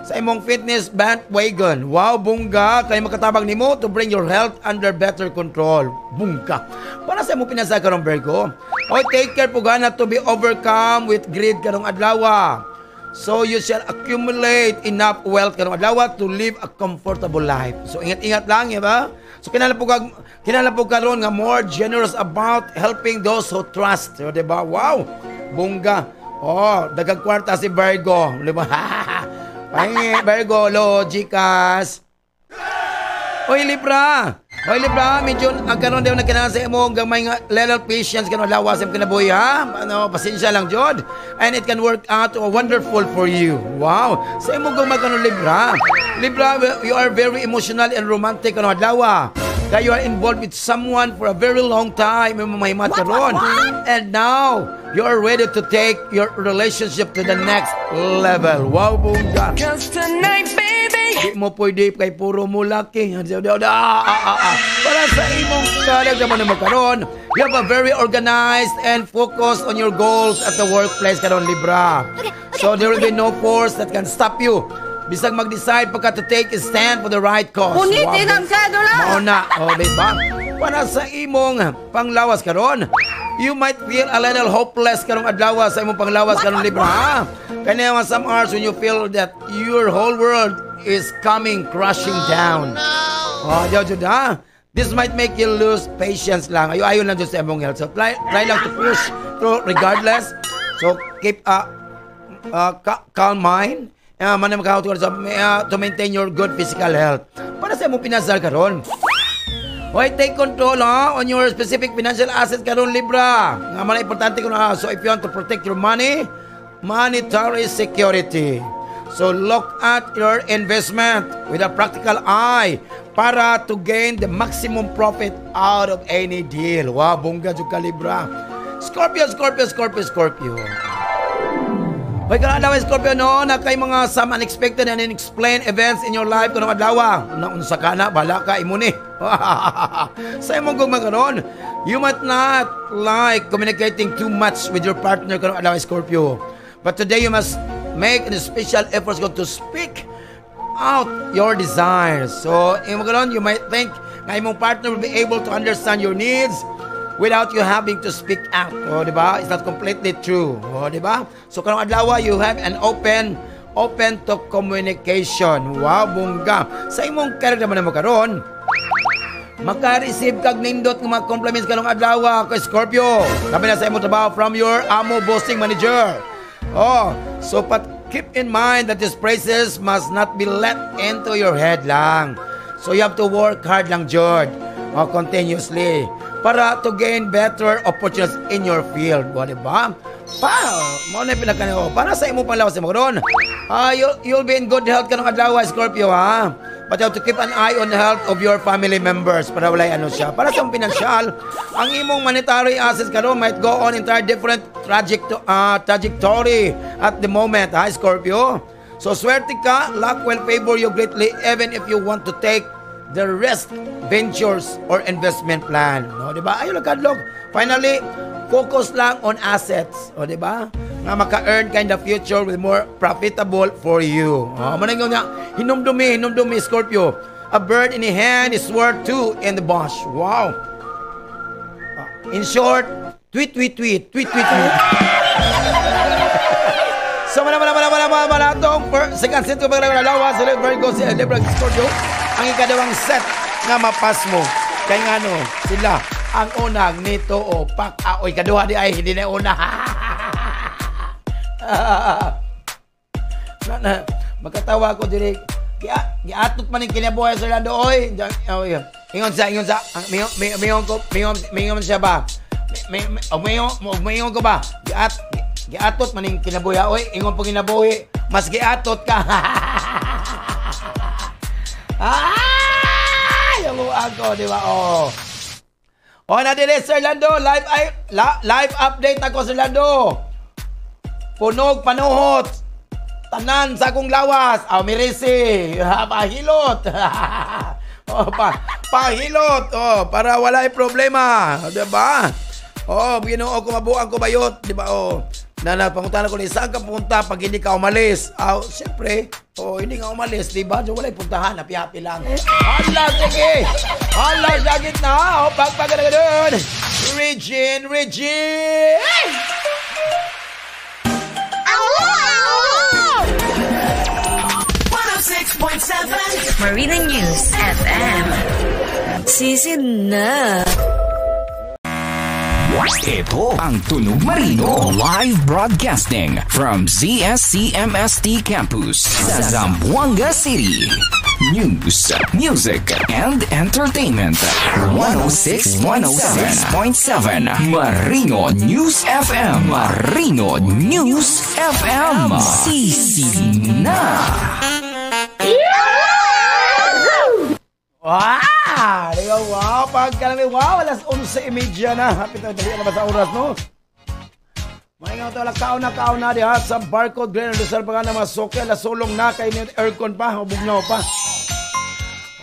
sa imong fitness bandwagon. Wow, bungga, kay makatabang nimo to bring your health under better control. Bungga. Para sa imong pinasa karong, Virgo. Oy, take care po gana to be overcome with greed karong adlaw. So you shall accumulate enough wealth karong adlaw to live a comfortable life. So ingat-ingat lang, di ba? So kinahanglan po karon nga more generous about helping those who trust, so, di ba? Wow. Bungga. Oh, daghang kwarta si Virgo, di ba? Pahingi, Virgo, lo, Gcash. Oy, Libra! Oy, Libra, medyo ang karon daw nagkinahanglan sa imo gamay nga little patience karon lawas sa kinabuhi, ha? Ano, pasensya lang jud. And it can work out wonderful for you. Wow! Sa imo gugma karon, Libra. Libra, you are very emotional and romantic karon adlaw. Kaya you are involved with someone for a very long time. Imo mahimat karon. And now, you are ready to take your relationship to the next level. Wow, bongga. 'Cause tonight, baby. Di mo pwede kay puro mo laki. Ah, ah, ah. Para sa imong kalag naman mo karon, you have a very organized and focused on your goals at the workplace karon, Libra. So there will be no force that can stop you. Bisag mag-decide pa ka to take a stand for the right cause. Punitin ang sedula! Mao na, o, di ba? Para sa imong panglawas karon, you might feel a little hopeless karong adlaw sa imong panglawas karon, Libra, ha? Kanya mga some hours when you feel that your whole world is coming crashing down. Oh, diyo jud ha. This might make you lose patience lang. Ayo ayo lang jud sa imong health. So try lang to push through regardless. So keep a calm mind. Man to maintain your good physical health. Para sa imong pinasal karon. Hoy, take control, ha, on your specific financial assets karon, Libra. Nga man importante ko na. So if you want to protect your money, monetary security. So look at your investment with a practical eye para to gain the maximum profit out of any deal. Wow, bongga jud ka, Libra. Scorpio, Scorpio, Scorpio, Scorpio. Hoy, karong adlaw, Scorpio, no, na kay mga some unexpected and unexplained events in your life karong adlaw. Na unsa ka na, bahala ka imo ni. Sa imong gugma karon, you might not like communicating too much with your partner karong adlaw, Scorpio. But today you must make a special efforts go to speak out your desires. So, imo karon, you might think nga imong partner will be able to understand your needs without you having to speak out. O, di ba? It's not completely true. O, di ba? So, karong adlaw, you have an open to communication. Wow, bongga. Sa imong career naman mo karon, maka-receive kag nindot ng mga compliments karong adlaw kay Scorpio. Labi na sa imong trabaho from your amo bossing manager. Oh, so but keep in mind that these praises must not be let into your head lang. So you have to work hard lang, George. Oh, continuously para to gain better opportunities in your field. O, di ba? Pa, mo na pinaka para sa imong panglawas mo karon. Ah, you'll be in good health karong adlaw, Scorpio, ha. But you have to keep an eye on the health of your family members para walay ano siya. Para sa imong pinansyal, ang imong monetary assets karon might go on entire different trajectory at the moment, ha, Scorpio. So swerte ka, luck will favor you greatly even if you want to take the risk ventures or investment plan. No, di ba? Ayo lang kadlok. Finally, focus lang on assets. O, di ba? Nga maka-earn ka in the future with more profitable for you. Oh, manang nga, hinumdumi, hinumdumi, Scorpio. A bird in the hand is worth two in the bush. Wow. In short, tweet, tweet, tweet, tweet, tweet, tweet. So, mana, mana, mana, mana, mana, mana, itong second set ko magdalawa sa Virgo, si Libra, Scorpio, ang ikadawang set nga mapas mo. Kaya nga no, sila ang unang nito o pak, oy, kaduha di ay, hindi na una. Na, na, magkatawa ko diri. Giatot man ning kinabuhi sa Orlando, oy. Ingon sa, mingon ko, mingon siya ba? Mingon ko ba? Giatot man ning kinabuhi, oy. Ingon po kinabuhi, mas giatot ka. Ay, yung ako, di ba? Oh. Oh, na dili, Sir Lando, live update ako, Sir Lando. Punog panuhot. Tanan sa akong lawas. Aw, mirisi. Pahilot. Oh, pahilot. Oh, para walay problema. Diba? Oh, Ginoo ko mabuang ko bayot, di ba? Oh. Nana, pangutana ko ni saan ka pupunta pag hindi ka umalis? Aw, siyempre, oh, hindi ka umalis, di ba? So, walay puntahan, happy-happy lang. Hala, sige! Hala, sakit na! Oh, pagpagalagadun! Regine, Regine! 106.7 Marina News FM. Sisid na. Ito ang Tunog Marino live broadcasting from ZSCMST Campus sa Zamboanga City. News, music, and entertainment. 106.7 Marino News FM. Marino News FM. Sisi na. Wow! Diba? Wow! Pagkalami, wow! 11:30 na. Happy tayo. Dali na ba sa oras, no? Maingaw ito, kauna na diha sa Barcode Grand Resort pa nga na mga soke. Lasulong na kay aircon pa. Hubugnaw pa.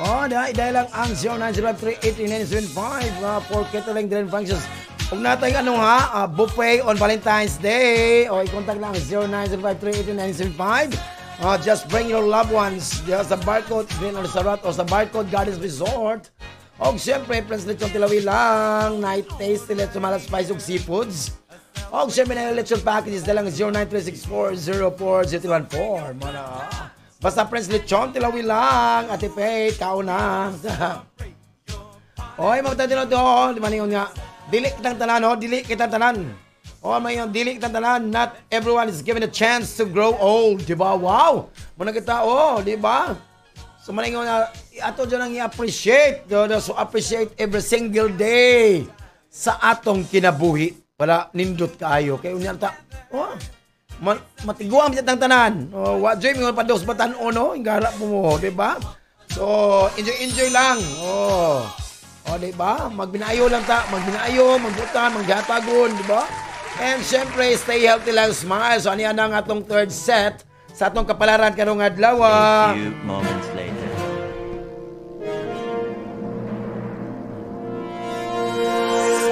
Oh, dahil lang ang 0905-38975 for catering grand functions. Kung natay ano ha, buffet on Valentine's Day. O, i-contact lang ang 0905-38975. Just bring your loved ones diha sa Barcode Grand Resort o sa Barcode Gardens Resort. O siyempre, Prince Lechon Tilawi lang, night taste, lechon malat spice ug seafoods. O siyempre, na lechon packages na lang 0936404014. Mana. Basta Prince Lechon Tilawi lang, Ate Faith, kao na. Oy, mamatay din ito. Di maningon nga. Dili kitang tanan, oh. Dili kitang tanan. Oh, may yung dili kitang tanan. Not everyone is given a chance to grow old, di ba? Wow! Muna kita, oh, di ba? So, maningon nga, ato dyan ang i-appreciate. So, appreciate every single day sa atong kinabuhi. Wala, nindot kaayo. Kaya unya ta, oh, matiguang bitang tanan. Oh, wa joy mingon pa dos batan ono, ingara po mo, di ba? So, enjoy enjoy lang. Oh. Oh, di ba? Magbinayo lang ta, magbinayo, magbutan, manggatagon, di ba? And syempre, stay healthy lang, smile. So, ani ang atong third set sa atong kapalaran karong adlaw. A few moments later.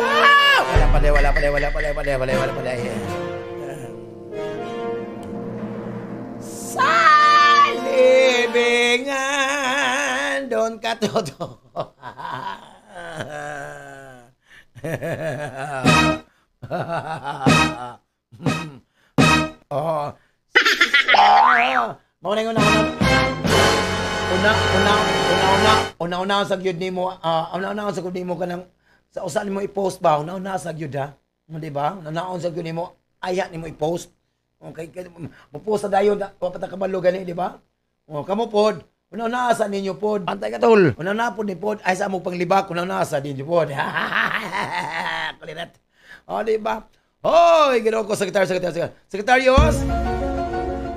Ah! Wala pa, wala pa, wala pa, wala pa, wala pa, wala pa. Sa libingan, doon ka totoo. Oh. Mauna una una una una una una sa gyud nimo, una una sa gyud nimo kanang sa usa nimo i-post ba, una una sa gyud ha. Di ba? Una una sa gyud nimo, aya nimo i-post. Okay, mo-post sa dayon wa pa ta kabalo gani, di ba? Oh, kamo pod. Una una sa ninyo pod. Antay ka tol. Una una pod ni pod ay sa among panglibak, una una sa ninyo pod. Kulirat. Oh, di ba? Hoy, Ginoo ko, sekretaryo, sekretaryo, sekretaryos.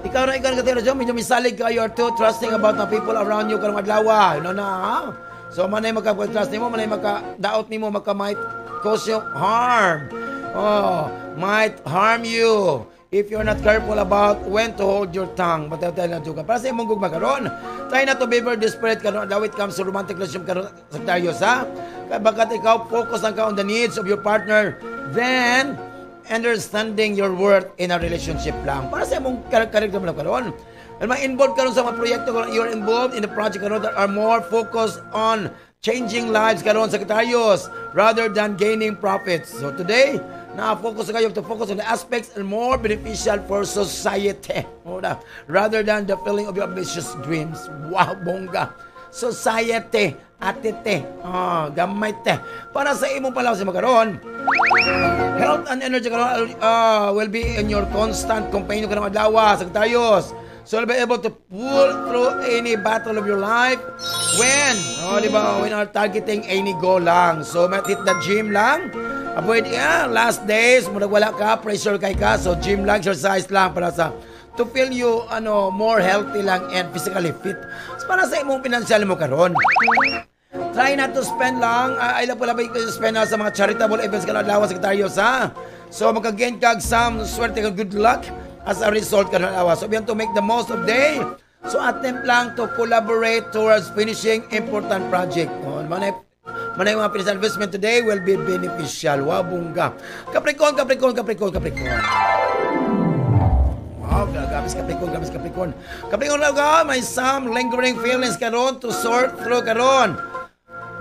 Ikaw na, ikaw na, medyo misalig ka, you're too trusting about the people around you karong adlaw. No na, ha? So, manay magka-trust nimo, manay magka-daot nimo, magka might cause you harm. Oh, might harm you if you're not careful about when to hold your tongue. Matay na juga. Para sa imong gugma karon, try not to be very desperate karon adlaw it comes to romantic relationship karon, sekretaryos, ha? Kaya bakat ikaw focus lang ka on the needs of your partner, then understanding your worth in a relationship lang. Para sa imong karakter mo lang karon. And ma-involved karon sa mga proyekto karon, you're involved in the project karon that are more focused on changing lives karon, Sagittarius, rather than gaining profits. So today, na-focus kayo to focus on the aspects and more beneficial for society. Ora, rather than the feeling of your ambitious dreams. Wow, bongga. Society, atite, oh, gamay te. Para sa imong palawas mo karon, health and energy karon will be in your constant companion karong adlaw, Sagittarius. So you'll be able to pull through any battle of your life when, oh, di ba, when are targeting any goal lang. So, hit the gym lang. Avoid, yeah, last days, murag wala ka, pressure kay ka. So, gym lang, exercise lang para sa to feel you ano more healthy lang and physically fit. So, para sa imong financial mo karon. Try not to spend lang. Ay lang pala ba spend na sa mga charitable events karon adlaw, Sagittarius, ha? So makagain kag some swerte kag good luck as a result karon adlaw. So, to make the most of day. So, attempt lang to collaborate towards finishing important project. Oh, manay manay mga financial investment today will be beneficial. Wow, bongga. Capricorn, Capricorn, Capricorn, Capricorn. Wow, grabe Capricorn, grabe Capricorn. Capricorn lang ka, may some lingering feelings karon to sort through karon.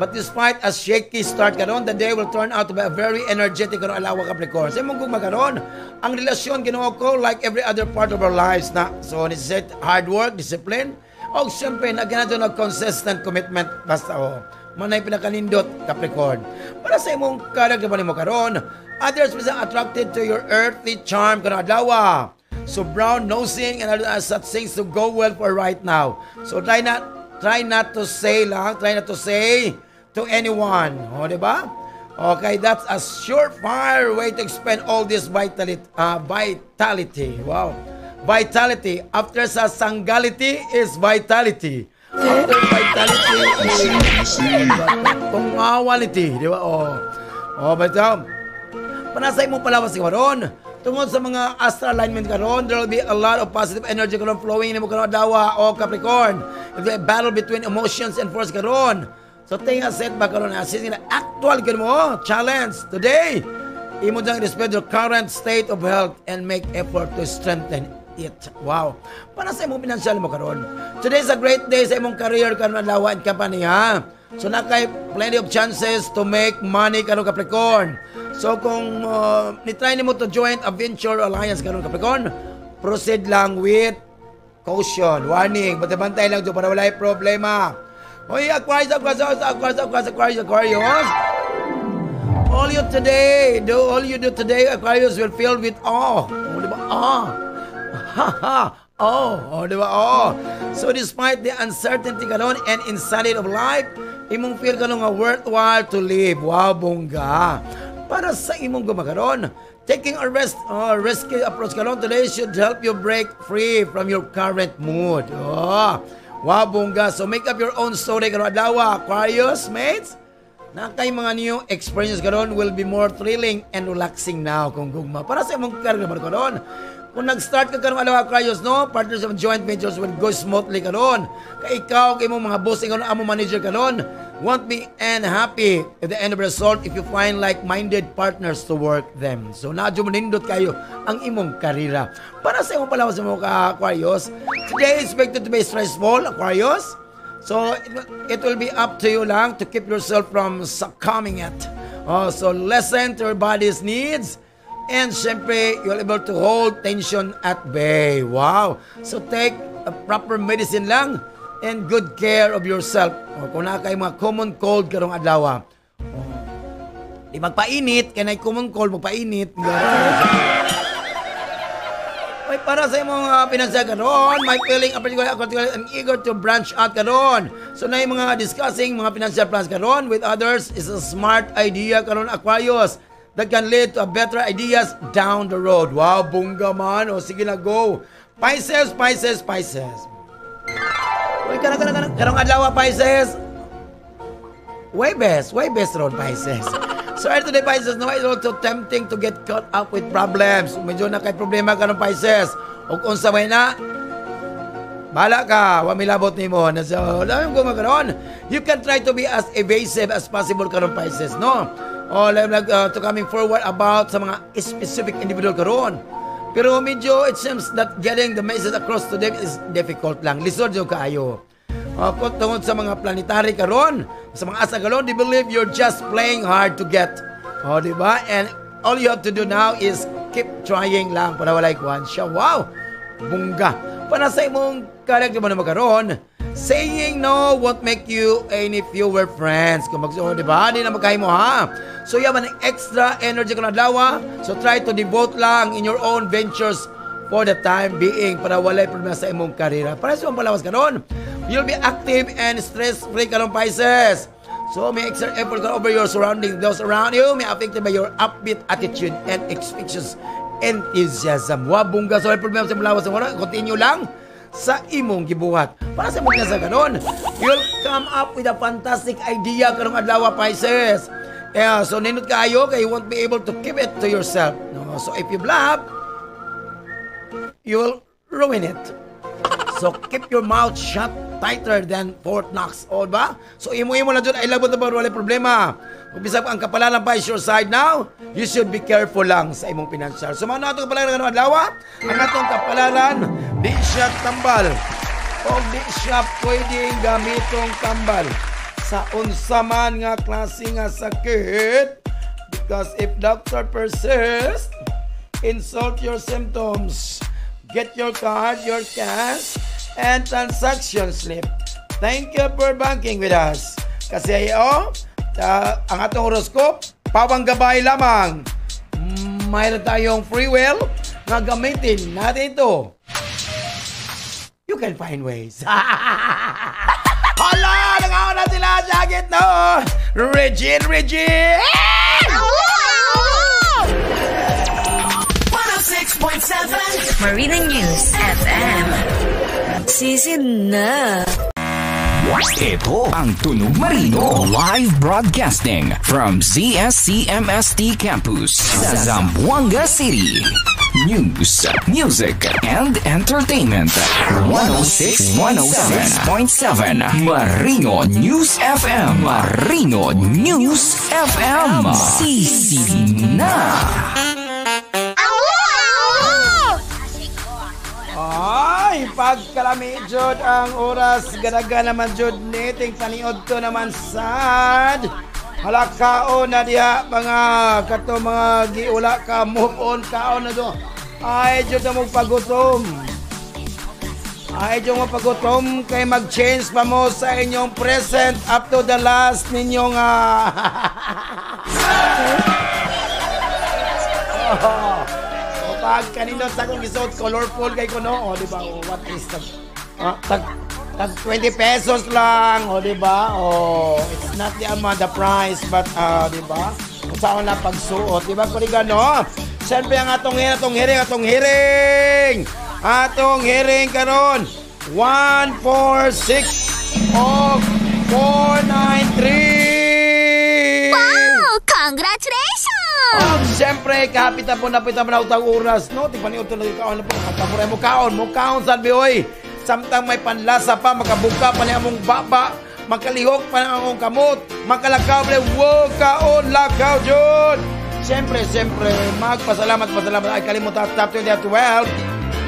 But despite a shaky start karon, the day will turn out to be a very energetic karon adlaw, Capricorn. Sa imong gugma karon, ang relasyon, Ginoo ko, like every other part of our lives na. So, necessitate hard work, discipline, o siyempre, nagyan na consistent commitment basta oh. Manay pinakanindot, Capricorn. Para sa imong karag naman mo karon, others will be attracted to your earthly charm karon adlaw. So brown nosing and other such things to go well for right now. So try not to say lang, try not to say to anyone. O, di ba? Okay, that's a surefire way to expend all this vitality. Vitality. Wow. Vitality. After sa sanggality is vitality. After vitality is tungawality. Di ba? Oh. Oh, but panasay mo palawas karon. Tungod sa mga astral alignment karon, there will be a lot of positive energy karon flowing nimo karon adlaw o Capricorn. It will be a battle between emotions and force karon. So take a setback karon assist na actual karon mo challenge today. Imo diyang respect your current state of health and make effort to strengthen it. Wow. Para sa imong financial mo karon. Today is a great day sa imong career karon adlaw and company ha. So na kay plenty of chances to make money karon, Capricorn. So kung ni-try nimo to join a venture alliance karon, Capricorn, proceed lang with caution, warning, bantay lang dyan para wala problema. Hoy, Aquarius, Aquarius, Aquarius, Aquarius, Aquarius, Aquarius. All you do today, Aquarius, will fill with awe. Oh, di ba? Awe. Ha ha. Oh, di ba? Oh. So despite the uncertainty karon and insanity of life, imong feel karon nga worthwhile to live. Wow, bongga. Para sa imong gumakaron, taking a risky approach karon today should help you break free from your current mood. Oh. Wow, bongga. So make up your own story karon adlaw, Aquarius, mates. Na kay mga new experience karon will be more thrilling and relaxing now kung gugma. Para sa imong career naman karon. Kung nag-start ka karon adlaw, Aquarius, no, partners of joint ventures will go smoothly karon. Kay ikaw kay imong mga boss karon, amo manager karon, won't be unhappy at the end of the result if you find like-minded partners to work them. So nadyo mo nindot kayo ang imong karera. Para sa imong palawas mo ka Aquarius, today is expected to be stressful, Aquarius. So it will be up to you lang to keep yourself from succumbing it. Oh, so listen to your body's needs and syempre you'll able to hold tension at bay. Wow. So take a proper medicine lang and good care of yourself. Oh, kung naa kay mga common cold karong adlaw. Oh, di magpainit, kay common cold magpainit. May para sa imong pinansyal karon, may feeling particular particular I'm eager to branch out karon. So na yung mga discussing mga financial plans karon with others is a smart idea karon, Aquarius, that can lead to a better ideas down the road. Wow, bongga man. O sige na, go. Pisces, Pisces, Pisces. Uy, karang karang karang karong adlaw, Pisces. Way best, way best ron, Pisces. So today, Pisces, no, it's also tempting to get caught up with problems. Medyo na kay problema ka ng Pisces. O kung sa may na, bahala ka, wa milabot nimo. Na so, dami ko magkaroon. You can try to be as evasive as possible karon, Pisces, no? O like, to coming forward about sa mga specific individual karon. Pero medyo it seems that getting the message across to them is difficult lang. Lisod yung kaayo. Kung tungod sa mga planetary karon, sa mga asa karon, they believe you're just playing hard to get. O, di ba? And all you have to do now is keep trying lang para walay kuhan siya. Wow! Bungga. Para sa imong character mo na magkaroon, saying no won't make you any fewer friends. Kung magsuo, di ba? Di na magkahimo, ha? So, you have an extra energy kung adlaw. So, try to devote lang in your own ventures for the time being para walay problema sa imong karera. Para sa imong palawas karon, you'll be active and stress-free karon, Pisces. So, may exert effort ka over your surroundings. Those around you may affected by your upbeat attitude and infectious enthusiasm. Wa bungga. So, walay problema sa imong lawas. Continue lang sa imong gibuhat. Para sa imong nasa karon, you'll come up with a fantastic idea karong adlaw, Pisces. Yeah, so nindot kaayo kay you won't be able to keep it to yourself. No? So if you blab, you'll ruin it. So keep your mouth shut tighter than Fort Knox. O ba? So imo-imo na dyan, ay labot na ba, wala problema. Kung bisag ang kapalaran pa is your side now, you should be careful lang sa imong financial. So mao na atong kapalaran ngayong adlaw, ang atong kapalaran, di siya tambal. O di siya pwedeng gamitong tambal sa unsa man nga klase nga sakit. Because if doctor persists, insult your symptoms. Get your card, your cash, and transaction slip. Thank you for banking with us. Kasi oh, ang atong horoscope, pawang gabay lamang. Mayroon tayong free will nga gamitin natin ito. You can find ways. Hala! Nangaon na sila! Jacket no! Regine! Regine! 106.7 Marina News FM. Sisid na! Ito ang Tunog Marino. Live broadcasting from ZSCMST Campus sa Zamboanga City. News, music, and entertainment. 106.7 Marino News FM. Marino News FM. Sisi na! Ay, pagkalami jud ang oras, gadaga naman jud niting paniod to naman sad. Hala kaon na diha mga kato mga giula ka move on kaon na do. Ay jud na mo pagutom. Ay jud mo pagutom kay mag-change pa mo sa inyong present up to the last ninyong oh. Pag kanino sa akong gisuot, colorful kay kuno, o di ba? Oh, what is the tag 20 pesos lang, o di ba? Oh, it's not the amount, the price, but di ba? Kung saan na pagsuot, di ba? Kuriga, no? Siyempre ang atong hearing. Atong hearing karon 1 4 6 o 4 9 3. Wow! Congratulations! Oh, siyempre, kapit na po napita mo na utang oras, no? Tigpaniod to na kaon na po. Kamuray mo kaon, mo kaon sa oy. Samtang may panlasa pa, makabuka pa niya among baba, makalihok pa niya among kamot, makalakaw pa niya, wow, kaon, lakaw, jud! Siyempre, magpasalamat, pasalamat. Ay, kalimutan, top 20 at 12.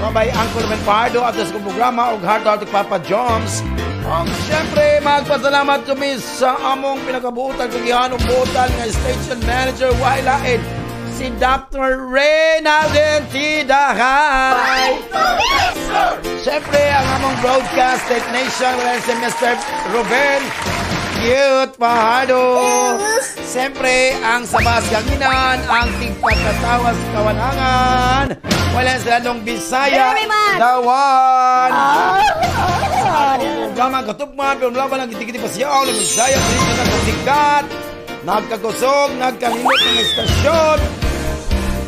No, by Uncle Ben Pardo at sa programa og Heart to Heart Papa Joms. Og siyempre, magpasalamat kami sa among pinakabuutan kung iyan buutan nga station manager wailain si Dr. Reynalden T. Dahay. Siyempre, ang among broadcast technician wala si Mr. Ruben Cute Fajardo. Siyempre, ang sabas ganginan, ang tigpagkatawas kawanangan. Wala sila nung Bisaya, Dawan. Programa katugman, pero laban ang gitigiti pa siya. Ang Bisaya, dito nagkasikat, nagkakusog, nagkalimot ng estasyon.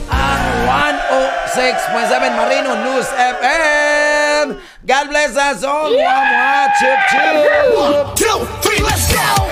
Ang 106.7 Marino News FM. God bless us all. Mwah, mwah, chup, chup. 1, 2, 3, let's go!